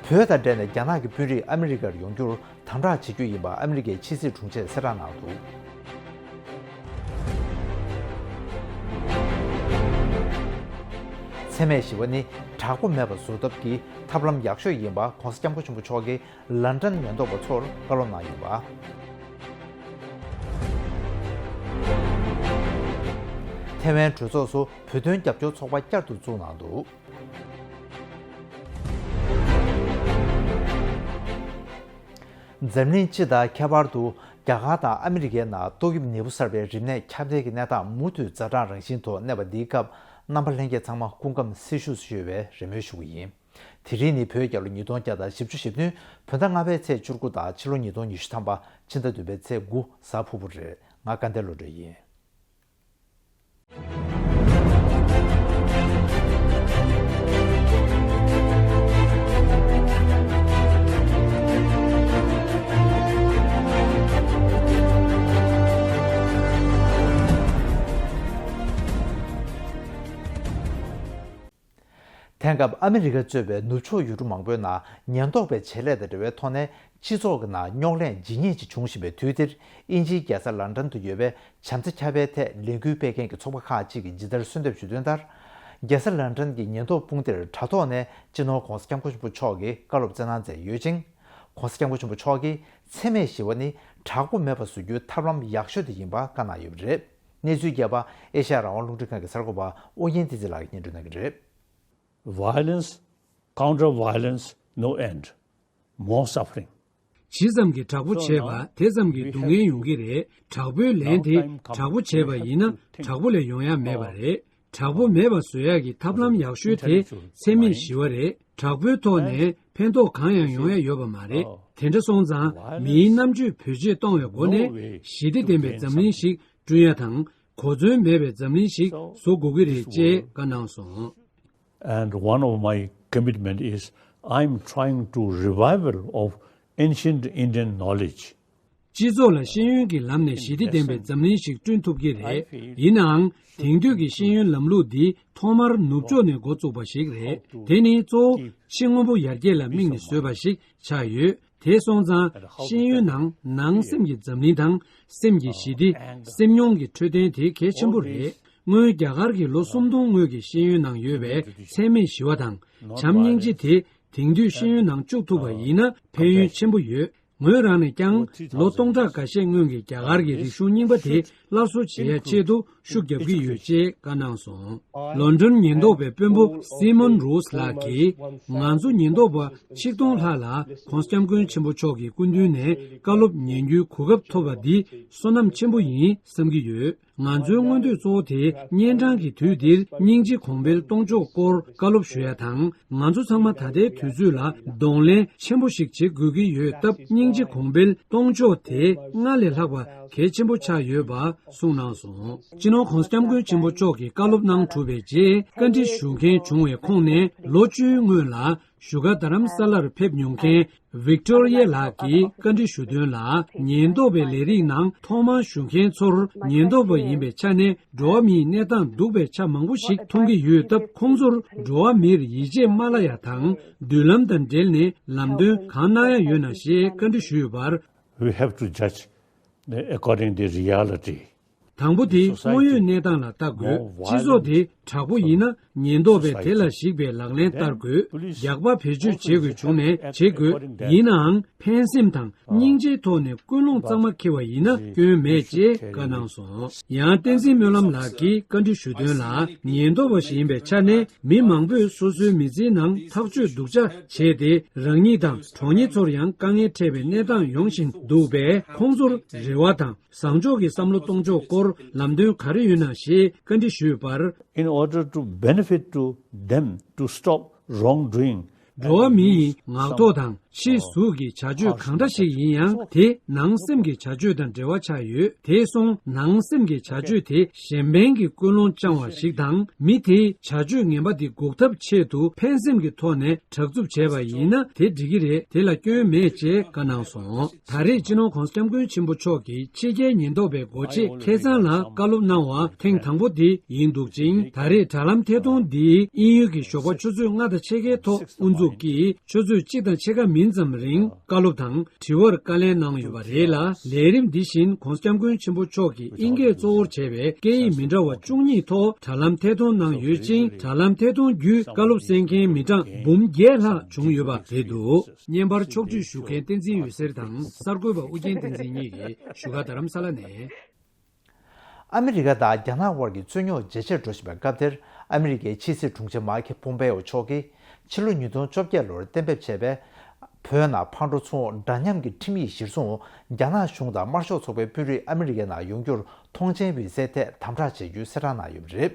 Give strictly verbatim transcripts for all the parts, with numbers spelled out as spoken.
བོད་དང་འབྲེལ་ནས་རྒྱ་ནག་གི་དཔོན་རིགས་ཨ་མི་རི་ཀར་ཡོང་རྒྱུར་དམ་དྲག་བྱེད་རྒྱུ་ཡིན་པ་ཨ་མི་རི་ཀའི་ཕྱི་སྲིད་དྲུང་ཆེས་གསལ་བསྒྲགས་གནང་འདུག་མཚན་སྨད་ཞི་བ་ནི་དྲག་པོ་མེད་པ་བཟོ་ཐབས་ཀྱི་ཐབས་ལམ་ཡག་ཤོས་ཡིན་པ་༧གོང་ས་༧སྐྱབས་མགོན་ཆེན་པོ་མཆོག་གིས་ལན་ཀྲན་ཉེན་རྟོག་པ་ཚོར་བཀའ་སློབ་གནང་ཡོད་པ། ཐེ་ཝན་གྲོས་ཚོགས་སུ་བོད་དོན་རྒྱབ་སྐྱོར་ཚོགས་པ་བསྐྱར་དུ་བཙུགས་གནང་འདུག་འཛམ་གླིང་སྤྱི་དང་ཁྱད་པར་དུ་རྒྱ་གར་དང་ཨ་མི་རི་ཀའི་ནང་ཏོག་དབྱིབས་ནད་འབུ་གསར་པའི་རིམས་ནད་ཁྱབ་གདལ་གྱི་གནས་སྟངས་མུ་མཐུད་ཛ་དྲག་རང་བཞིན་དུ་གནས་པ་འདིའི་སྐབས་རྣམ་པ་ལྷན་རྒྱས་ཚང་མ་སྐུ་ཁམས་བཟང་པོ་ཞུ་བའི་རེ་སྨོན་ཞུ་གི་ཡིན། དེ་རིང་ནི་བོད་རྒྱལ་ལོ་ཉིས་སྟོང་བརྒྱ་དང་བཞི་བཅུ་ཞེ་བདུན་བོད་ཟླ་ལྔ་པའི་ཚེས་བཅུ་དགུ་དང་ཕྱི་ལོ་ཉིས་སྟོང་ཉི་ཤུ་ཐམ་པ་ཕྱི་ཟླ་བདུན་པའི་ཚེས་དགུ་གཟའ་ཕུར་བུ་རེད། ང་སྐལ་ལྡན་བློ་གྲོས་ཡིན། དེང་སྐབས་ཨ་མི་རི་ཀ་གཙོས་པའི་ནུབ་ཕྱོགས་ཡུལ་གྲུ་མང་པོའི་ནང་ཉེན་རྟོག་པའི་བྱེད་ལས་དང་འབྲེལ་བའི་ཐོག་ནས་སྤྱི་ཚོགས་ཀྱི་ནང་རྙོག་གླེང་ཇི་སྙེད་ཅིག་འབྱུང་བཞིན་པའི་དུས་འདིར། དབྱིན་ཇིའི་རྒྱལ་ས་ལན་ཀྲན་དུ་ཡོད་པའི་བྱམས་བརྩེ་ཁྱབ་པའི་ཐད་ལས་འགུལ་སྤེལ་མཁན་གྱི་ཚོགས་པ་ཁག་ཅིག་གིས་ཇི་ལྟར་གསོལ་འདེབས་ཞུ་དོན་ལྟར། རྒྱལ་ས་ལན་ཀྲན་གྱི་ཉེན་རྟོག་དཔུང་སྡེར་དྲ་ཐོག་ནས་སྤྱི་ནོར་༧གོང་ས་༧སྐྱབས་མགོན་ཆེན་པོ་མཆོག་གིས་བཀའ་སློབ་སྩལ་གནང་མཛད་ཡོད་ཅིང་། ༧གོང་ས་༧སྐྱབས་མགོན་ཆེན་པོ་མཆོག་གིས་མཚན་སྨད་ཞི་བ་ནི་དྲག་པོ་མེད་པ་བཟོ་རྒྱུའི་ཐབས་ལམ་ཡག་ཤོས་དེ་ཡིན་པ་བཀའ་གནང་ཡོད་པ་རེད། གནས་ཚུལ་རྒྱས་པ་ཨེ་ཤ་ཡ་རང་དབང་རླུང་འཕྲིན་ཁང་གི་གསར་འགོད་པ་ཨོ་རྒྱན་བསྟན་འཛིན་ལགས་ཀྱིས་སྙན་སྒྲོན་གནང་གི་རེད། Violence, counter violence, no end. More suffering. ཇི་ཙམ་གྱིས་དྲག་པོ་བྱས་པ་དེ་ཙམ་གྱིས་སྡུག་བསྔལ་ཡོང་གི་རེད། དྲག་པོའི་ལན་དེ་དྲག་པོ་བྱས་པ་ཡིན་ན་དྲག་པོ་ལས་ཡོང་ཡ་མེད་པ་རེད། དྲག་པོ་མེད་པ་བཟོ་ཡག་གི་ཐབས་ལམ་ཡག་ཤོས་དེ་མཚན་སྨད་ཞི་བ་རེད། དྲག་པོའི་ཐོག་ནས་ཕན་ཐོགས་གང་ཡང་ཡོང་ཡ་ཡོད་པ་མ་རེད། དེ་འདྲ་སོང་ཙང་མིའི་རྣམ་དཔྱོད་བེད་སྤྱོད་གཏོང་བའི་སྒོ་ནས་ཞི་བདེ་ལྡན་པའི་འཛམ་གླིང་ཞིག་བསྐྲུན་ཡ་དང་། གོ་མཚོན་མེད་པའི་འཛམ་གླིང་ཞིག་བཟོ་དགོས་ཀྱི་རེད་ཅེས་བཀའ་གནང་སོང་། And one of my commitment is I'm trying to revival of ancient Indian knowledge. སྤྱི་ཚོགས་ལ་ཤེས་ཡོན་གྱི་ལམ་ནས་ཞི་བདེ་ལྡན་པའི་འཛམ་གླིང་ཞིག་བསྐྲུན་ཐུབ་ཀྱི་རེད། ཡིན་ནའང་དེང་དུས་ཀྱི་ཤེས་ཡོན་ལམ་ལུགས་འདི་ཐོག་མར་ནུབ་ཕྱོགས་ནས་འགོ་བཙུགས་པ་ཞིག་རེད། དེ་ནི་གཙོ་བོ་ཕྱི་དངོས་པོ་ཡར་རྒྱས་ལ་དམིགས་ནས་བཟོས་པ་ཞིག་ཆགས་ཡོད། དེ་སོང་ཙང་ཤེས་ཡོན་ནང་ནང་སེམས་ཀྱི་འཛམ་གླིང་དང་སེམས་ཀྱི་ཞི་བདེ། སེམས་མྱོང་གི་འཕྲོད་བསྟེན་དེ་གལ་ཆེན་པོ་རེད། སྔོན་རྒྱ་གར་གྱི་ལོ་སུམ་སྟོང་སྔོན་གྱི་ཤེས་ཡོན་ནང་ཡོད་པའི་མཚན་སྨད་ཞི་བ་དང་བྱམས་སྙིང་རྗེ་དེ་དེང་དུས་ཤེས་ཡོན་ནང་བཅུག་ཐུབ་པ་ཡིན་ན་ཕན་ཡོན་ཆེན་པོ་ཡོད། ངོས་རང་ནས་ཀྱང་ལོ་སྟོང་ཕྲག་འགའ་ཤས་སྔོན་གྱི་རྒྱ་གར་གྱི་རིག་གཞུང་རྙིང་པ་དེ་སླར་གསོ་བྱེད་ཡ་ཆེད་དུ་ཤུགས་རྒྱབ་ཀྱི་ཡོད་ཅེས་བཀའ་གནང་སོང་། ལོན་ཌོན་ཉེན་རྟོག་པའི་དཔོན་པོ་སི་མོན་རོས་ལགས་ཀྱིས་ང་ཚོ་ཉེན་རྟོག་པ་ཆིག་སྟོང་ལྷག་ལ་༧གོང་ས་༧སྐྱབས་མགོན་ཆེན་པོ་མཆོག་གི་སྐུ་མདུན་ནས་བཀའ་སློབ་ཉན་རྒྱུའི་གོ་སྐབས་ཐོབ་པ་འདི་བསོད་ནམས་ཆེན་པོ་ཡིན་བསམ་གྱི་ཡོད། ང་ཚོའི་མངོན་འདོད་གཙོ་བོ་དེ་གཉན་འཕྲང་གི་དུས་འདིར་སྙིང་རྗེ་གོང་འཕེལ་གཏོང་ཕྱོགས་སྐོར་བཀའ་སློབ་ཞུ་ཡ་དང་། ང་ཚོ་ཚང་མ་ད་ལྟའི་དུས་ཚོད་ལ་གདོང་ལེན་ཆེན་པོ་ཞིག་བྱེད་དགོས་ཀྱི་ཡོད་སྟབས། སྙིང་རྗེ་གོང་འཕེལ་གཏོང་ཕྱོགས་དེ་སྔར་ལས་ལྷག་པ་གལ་ཆེན་པོ་ཆགས་ཡོད་པ་གསུངས་གནང་སོང་། སྤྱི་ནོར་༧གོང་ས་༧སྐྱབས་མགོན་ཆེན་པོ་མཆོག་གིས་བཀའ་སློབ་གནང་གྲུབ་པའི་རྗེས་བཀའ་འདྲི་ཞུ་མཁན་བྱུང་བའི་ཁོངས་ནས་ལོ་བཅུའི་སྔོན་ལ་བཞུགས་སྒར་རྡ་རམ་ས་ལར་ཕེབས་མྱོང་མཁན་ཝིག་ཏོ་རི་ཡ་ལགས་ཀྱིས་བཀའ་འདྲི་ཞུ་དོན་ལ། ཉེན་རྟོག་པའི་ལས་རིགས་ནང་ཐོག་མར་ཞུགས་མཁན་ཚོར་ཉེན་རྟོག་པ་ཡིན་པའི་ཆ་ནས་འགྲོ་བ་མིའི་གནས་སྟངས་སྡུག་པའི་ཆ་མང་པོ་ཞིག་མཐོང་གི་ཡོད་སྟབས། ཁོང་ཚོར་འགྲོ་བ་མིར་ཡིད་ཆེས་མ་བརླག་ཡ་དང་། མདུན་ལམ་དང་འབྲེལ་ནས་ལམ་སྟོན་གང་གནང་ཡ་ཡོད་ན་ཞེས་བཀའ་འདྲི་ཞུས་པར། We have to judge according the reality. དང་པོ་དེ་དངོས་ཡོད་གནས་སྟངས་ལ་ལྟ་དགོས། སྤྱི་ཚོགས་དེ་དྲག་པོ་ཡིན་ན་ཉེན་རྟོག་པས་དེ་ལ་གཞིགས་པའི་ལག་ལེན་བསྟར་དགོས། རྒྱག་པ་བེད་སྤྱོད་བྱེད་དགོས་བྱུང་ནས་བྱེད་དགོས། ཡིན་ནའང་ཕན་སེམས་དང་སྙིང་རྗེའི་ཐོག་ནས་ཀུན་སློང་གཙང་མ་འཁྱེར་བ་ཡིན་ན་སྐྱོན་མེད་ཅེས་བཀའ་གནང་སོང་། ཡང་བསྟན་འཛིན་སྨོན་ལམ་ལགས་ཀྱིས་བཀའ་འདྲི་ཞུ་དོན་ལ། ཉེན་རྟོག་པ་ཞིག་ཡིན་པའི་ཆ་ནས་མི་མང་པོས་སོ་སོའི་མི་ཚེའི་ནང་ཐག་གཅོད་སྡུག་ཅག་བྱས་ཏེ། རང་ཉིད་དང་གྲོགས་ཉེ་ཚོར་ཡང་དཀའ་ངལ་འཕྲད་པའི་གནས་སྟངས་ཡོང་བཞིན་འདུག་པས། ཁོང་ཚོར་རེ་བ་དང་། བཟང་ཕྱོགས་ཀྱི་བསམ་བློ་གཏོང་ཕྱོགས་སྐོར་ལམ་སྟོན་ག་རེ་ཡོད་ན་ཞེས་བཀའ་འདྲི་ཞུས་པར། In order to benefit to them to stop wrongdoing. འགྲོ་བ་མི་ཡི་ངག་ཐོག་དང་ ཕྱིའི་གཟུགས་ཀྱི་བྱ་སྤྱོད་གང་འདྲ་ཞིག་ཡིན་ཡང་། དེ་ནང་སེམས་ཀྱི་བྱ་སྤྱོད་དང་འབྲེལ་བ་ཆགས་ཡོད། དེ་སོང་ནང་སེམས་ཀྱི་བྱ་སྤྱོད་དེ་གཞན་ཕན་གྱི་ཀུན་སློང་བཅང་བ་ཞིག་དང་། མི་དེའི་བྱ་སྤྱོད་ངན་པ་དེ་འགོག་ཐབས་ཆེད་དུ་ཕན་སེམས་ཀྱི་ཐོག་ནས་དྲག་རྩུབ་བྱས་པ་ཡིན་ན། དེ་འགྲིག་གི་རེད། དེ་ལ་སྐྱོན་མེད་ཅེས་བཀའ་གནང་སོང་། ད་རེས་སྤྱི་ནོར་༧གོང་ས་༧སྐྱབས་མགོན་ཆེན་པོ་མཆོག་གིས་ཕྱི་རྒྱལ་ཉེན་རྟོག་པའི་འགོ་བྱེད་ཁེ་ཚང་ལ་བཀའ་སློབ་གནང་བ་ཐེངས་དང་པོ་དེ་ཡིན་འདུག་ཅིང་། ད་རེས་དྲ་ལམ་ཐད་གཏོང་འདིའི་དབྱིན་ཡུལ་གྱི་ཞོགས་པ་ཆུ་ཚོད་ལྔ་དང་ཕྱེད་ཀའི་ཐོག་དབུ་འཛུགས་ཀྱིས། ཆུ་ཚོད་གཅིག་དང་ཕྱེད་ཀ་མིན་ཙམ་རིང་བཀའ་སློབ་དང་དྲི་བར་བཀའ་ལན་གནང་ཡོད་པ་རེད་ལ། ལས་རིམ་འདི་བཞིན་༧གོང་ས་༧སྐྱབས་མགོན་ཆེན་པོ་མཆོག་གིས་དབྱིན་སྐད་གཙོ་བོར་བྱས་པའི་སྐད་ཡིག་མི་འདྲ་བ་བཅུ་གཉིས་ཐོག་དྲ་ལམ་ཐད་གཏོང་གནང་ཡོད་ཅིང་། དྲ་ལམ་ཐད་གཏོང་བརྒྱུད་བཀའ་སློབ་གསན་མཁན་མི་གྲངས་འབུམ་བརྒྱད་ལྷག་བྱུང་ཡོད་པ་རེད་འདུག་བརྙན་པར་ཕྱོགས་བསྒྲིགས་ཞུ་མཁན་བསྟན་འཛིན་འོད་ཟེར་དང་གསར་འགོད་པ་ཨུ་རྒྱན་བསྟན་འཛིན་གཉིས་ཀྱིས་བཞུགས་སྒར་རྡ་རམ་ས་ལ་ནས། ཨ་མི་རི་ཀ་དང་རྒྱ་ནག་དབར་གྱི་རྩོད་རྙོག་ཇེ་ཆེར་འགྲོ་བཞིན་པའི་སྐབས་དེར། ཨ་མི་རི་ཀའི་ཕྱི་སྲིད་དྲུང་ཆེ་མཱ་ཁེ་ཕོམ་པེ་ཨོ་མཆོག་གིས་ཕྱི་ལོ་ཉིས་སྟོང་བཅོ་བརྒྱད་ལོར་གཏན་འབེབས་བྱས་པའི་བོད་ནང་ཕར་འགྲོ་ཚུར་འོང་འདྲ་མཉམ་གྱི་ཁྲིམས་ཡིག་གཞིར་བཟུང་། རྒྱ་ནག་གཞུང་དང་དམར་ཤོག་ཚོགས་པའི་དཔོན་རིགས་ཨ་མི་རི་ཀའི་ནང་ཡོང་རྒྱུར་ཐོངས་མཆན་འབུལ་སའི་ཐད་དམ་དྲག་བྱེད་རྒྱུའི་གསལ་བསྒྲགས་གནང་ཡོད་པ་རེད།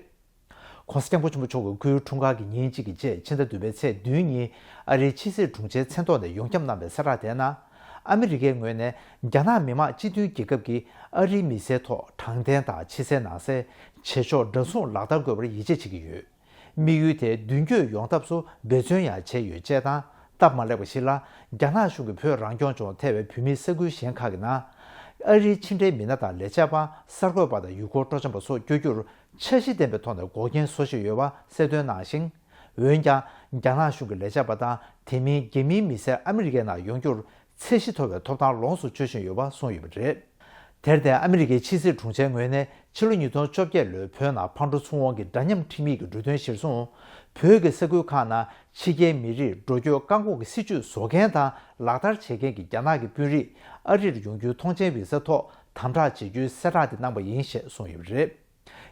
ྋགོང་ས་ྋསྐྱབས་མགོན་ཆེན་པོ་མཆོག་གི་སྐུའི་འཁྲུངས་སྐར་གྱི་ཉིན་གཅིག་གི་རྗེས། ཕྱི་ཟླ་བདུན་པའི་ཚེས་བདུན་ཉིན་ཨ་རིའི་ཕྱི་སྲིད་དྲུང་ཆེའི་མཚན་ཐོག་ནས་ཡོངས་ཁྱབ་གནང་བའི་གསལ་བསྒྲགས་དེའི་ནང་། ཨ་མི་རི་ཀའི་ངོས་ནས་རྒྱ་ནག་མི་དམངས་སྤྱི་མཐུན་རྒྱལ་ཁབ་ཀྱི་ཨ་རིའི་མི་སེར་ཐོག་དྲང་བདེན་དང་ཕྱི་གསལ་ནང་གསལ་བྱེད་ཕྱོགས་འདྲ་མཚུངས་ལག་བསྟར་དགོས་པར་ཡིད་ཆེས་བྱེད་ཀྱི་ཡོད། དམིགས་ཡུལ་དེ་མདུན་སྐྱོད་ཡོང་ཐབས་སུ་འབད་བརྩོན་ཡང་བྱས་ཡོད་ཅེས་དང་། སྟབས་མ་ལེགས་པ་ཞིག་ལ་རྒྱ་ནག་གཞུང་གིས་བོད་རང་སྐྱོང་ལྗོངས་ཐེ་བའི་བོད་མིའི་ས་ཁུལ་གཞན་ཁག་གི་ནང་། ཨ་རིའི་ཕྱི་འབྲེལ་མི་སྣ་དང་ལས་བྱེད་པ། གསར་འགོད་པ་དང་ཡུལ་སྐོར་སྤྲོ་འཆམ་པ་སོགས་བསྐྱོད་རྒྱུར་འཆར་གཞི་ལྡན་པའི་ཐོག་ནས་འགོག་རྐྱེན་བཟོ་བཞིན་ཡོད་པ་གསལ་སྟོན་གནང་ཞིང་། འོན་ཀྱང་། རྒྱ་ནག་གཞུང་གི་ལས་བྱེད་པ་དང་དེ་མིན་རྒྱ་མིའི་མི་སེར་ཨ་མི་རི་ཀའི་ནང་ཡོང་རྒྱུར་ཚད་གཞི་མཐོ་བའི་ཐོབ་ཐང་ལོངས་སུ་སྤྱོད་བཞིན་ཡོད་པ་གསུངས་ཡོད་པ་རེད། དེར་བརྟེན། ཨ་མི་རི་ཀའི་ཕྱི་སྲིད་དྲུང་ཆེའི་ངོས་ནས་ཕྱི་ལོ་ཉིས་སྟོང་བཅོ་བརྒྱད་ལོའི་བོད་ནང་ཕར་འགྲོ་ཚུར་འོང་གི་འདྲ་མཉམ་ཁྲིམས་ཡིག་གི་འབྲུ་དོན་གཞིར་བཟུང་། བོད་ཀྱི་ས་ཁུལ་ཁག་ནང་ཕྱི་རྒྱལ་མི་རིགས་འགྲོ་སྐྱོད་བཀག་འགོག་གི་སྲིད་ཇུས་བཟོ་མཁན་དང་ལག་བསྟར་བྱེད་མཁན་གྱི་རྒྱ་ནག་གི་དཔོན་རིགས་ཨ་རིར་ཡོང་རྒྱུའི་ཐོངས་མཆན་འབུལ་ས་ཐོག་དམ་དྲག་བྱེད་རྒྱུའི་གསལ་བསྒྲགས་དེ་གནང་པ་ཡིན་ཞེས་གསུངས་ཡོད་པ་རེད།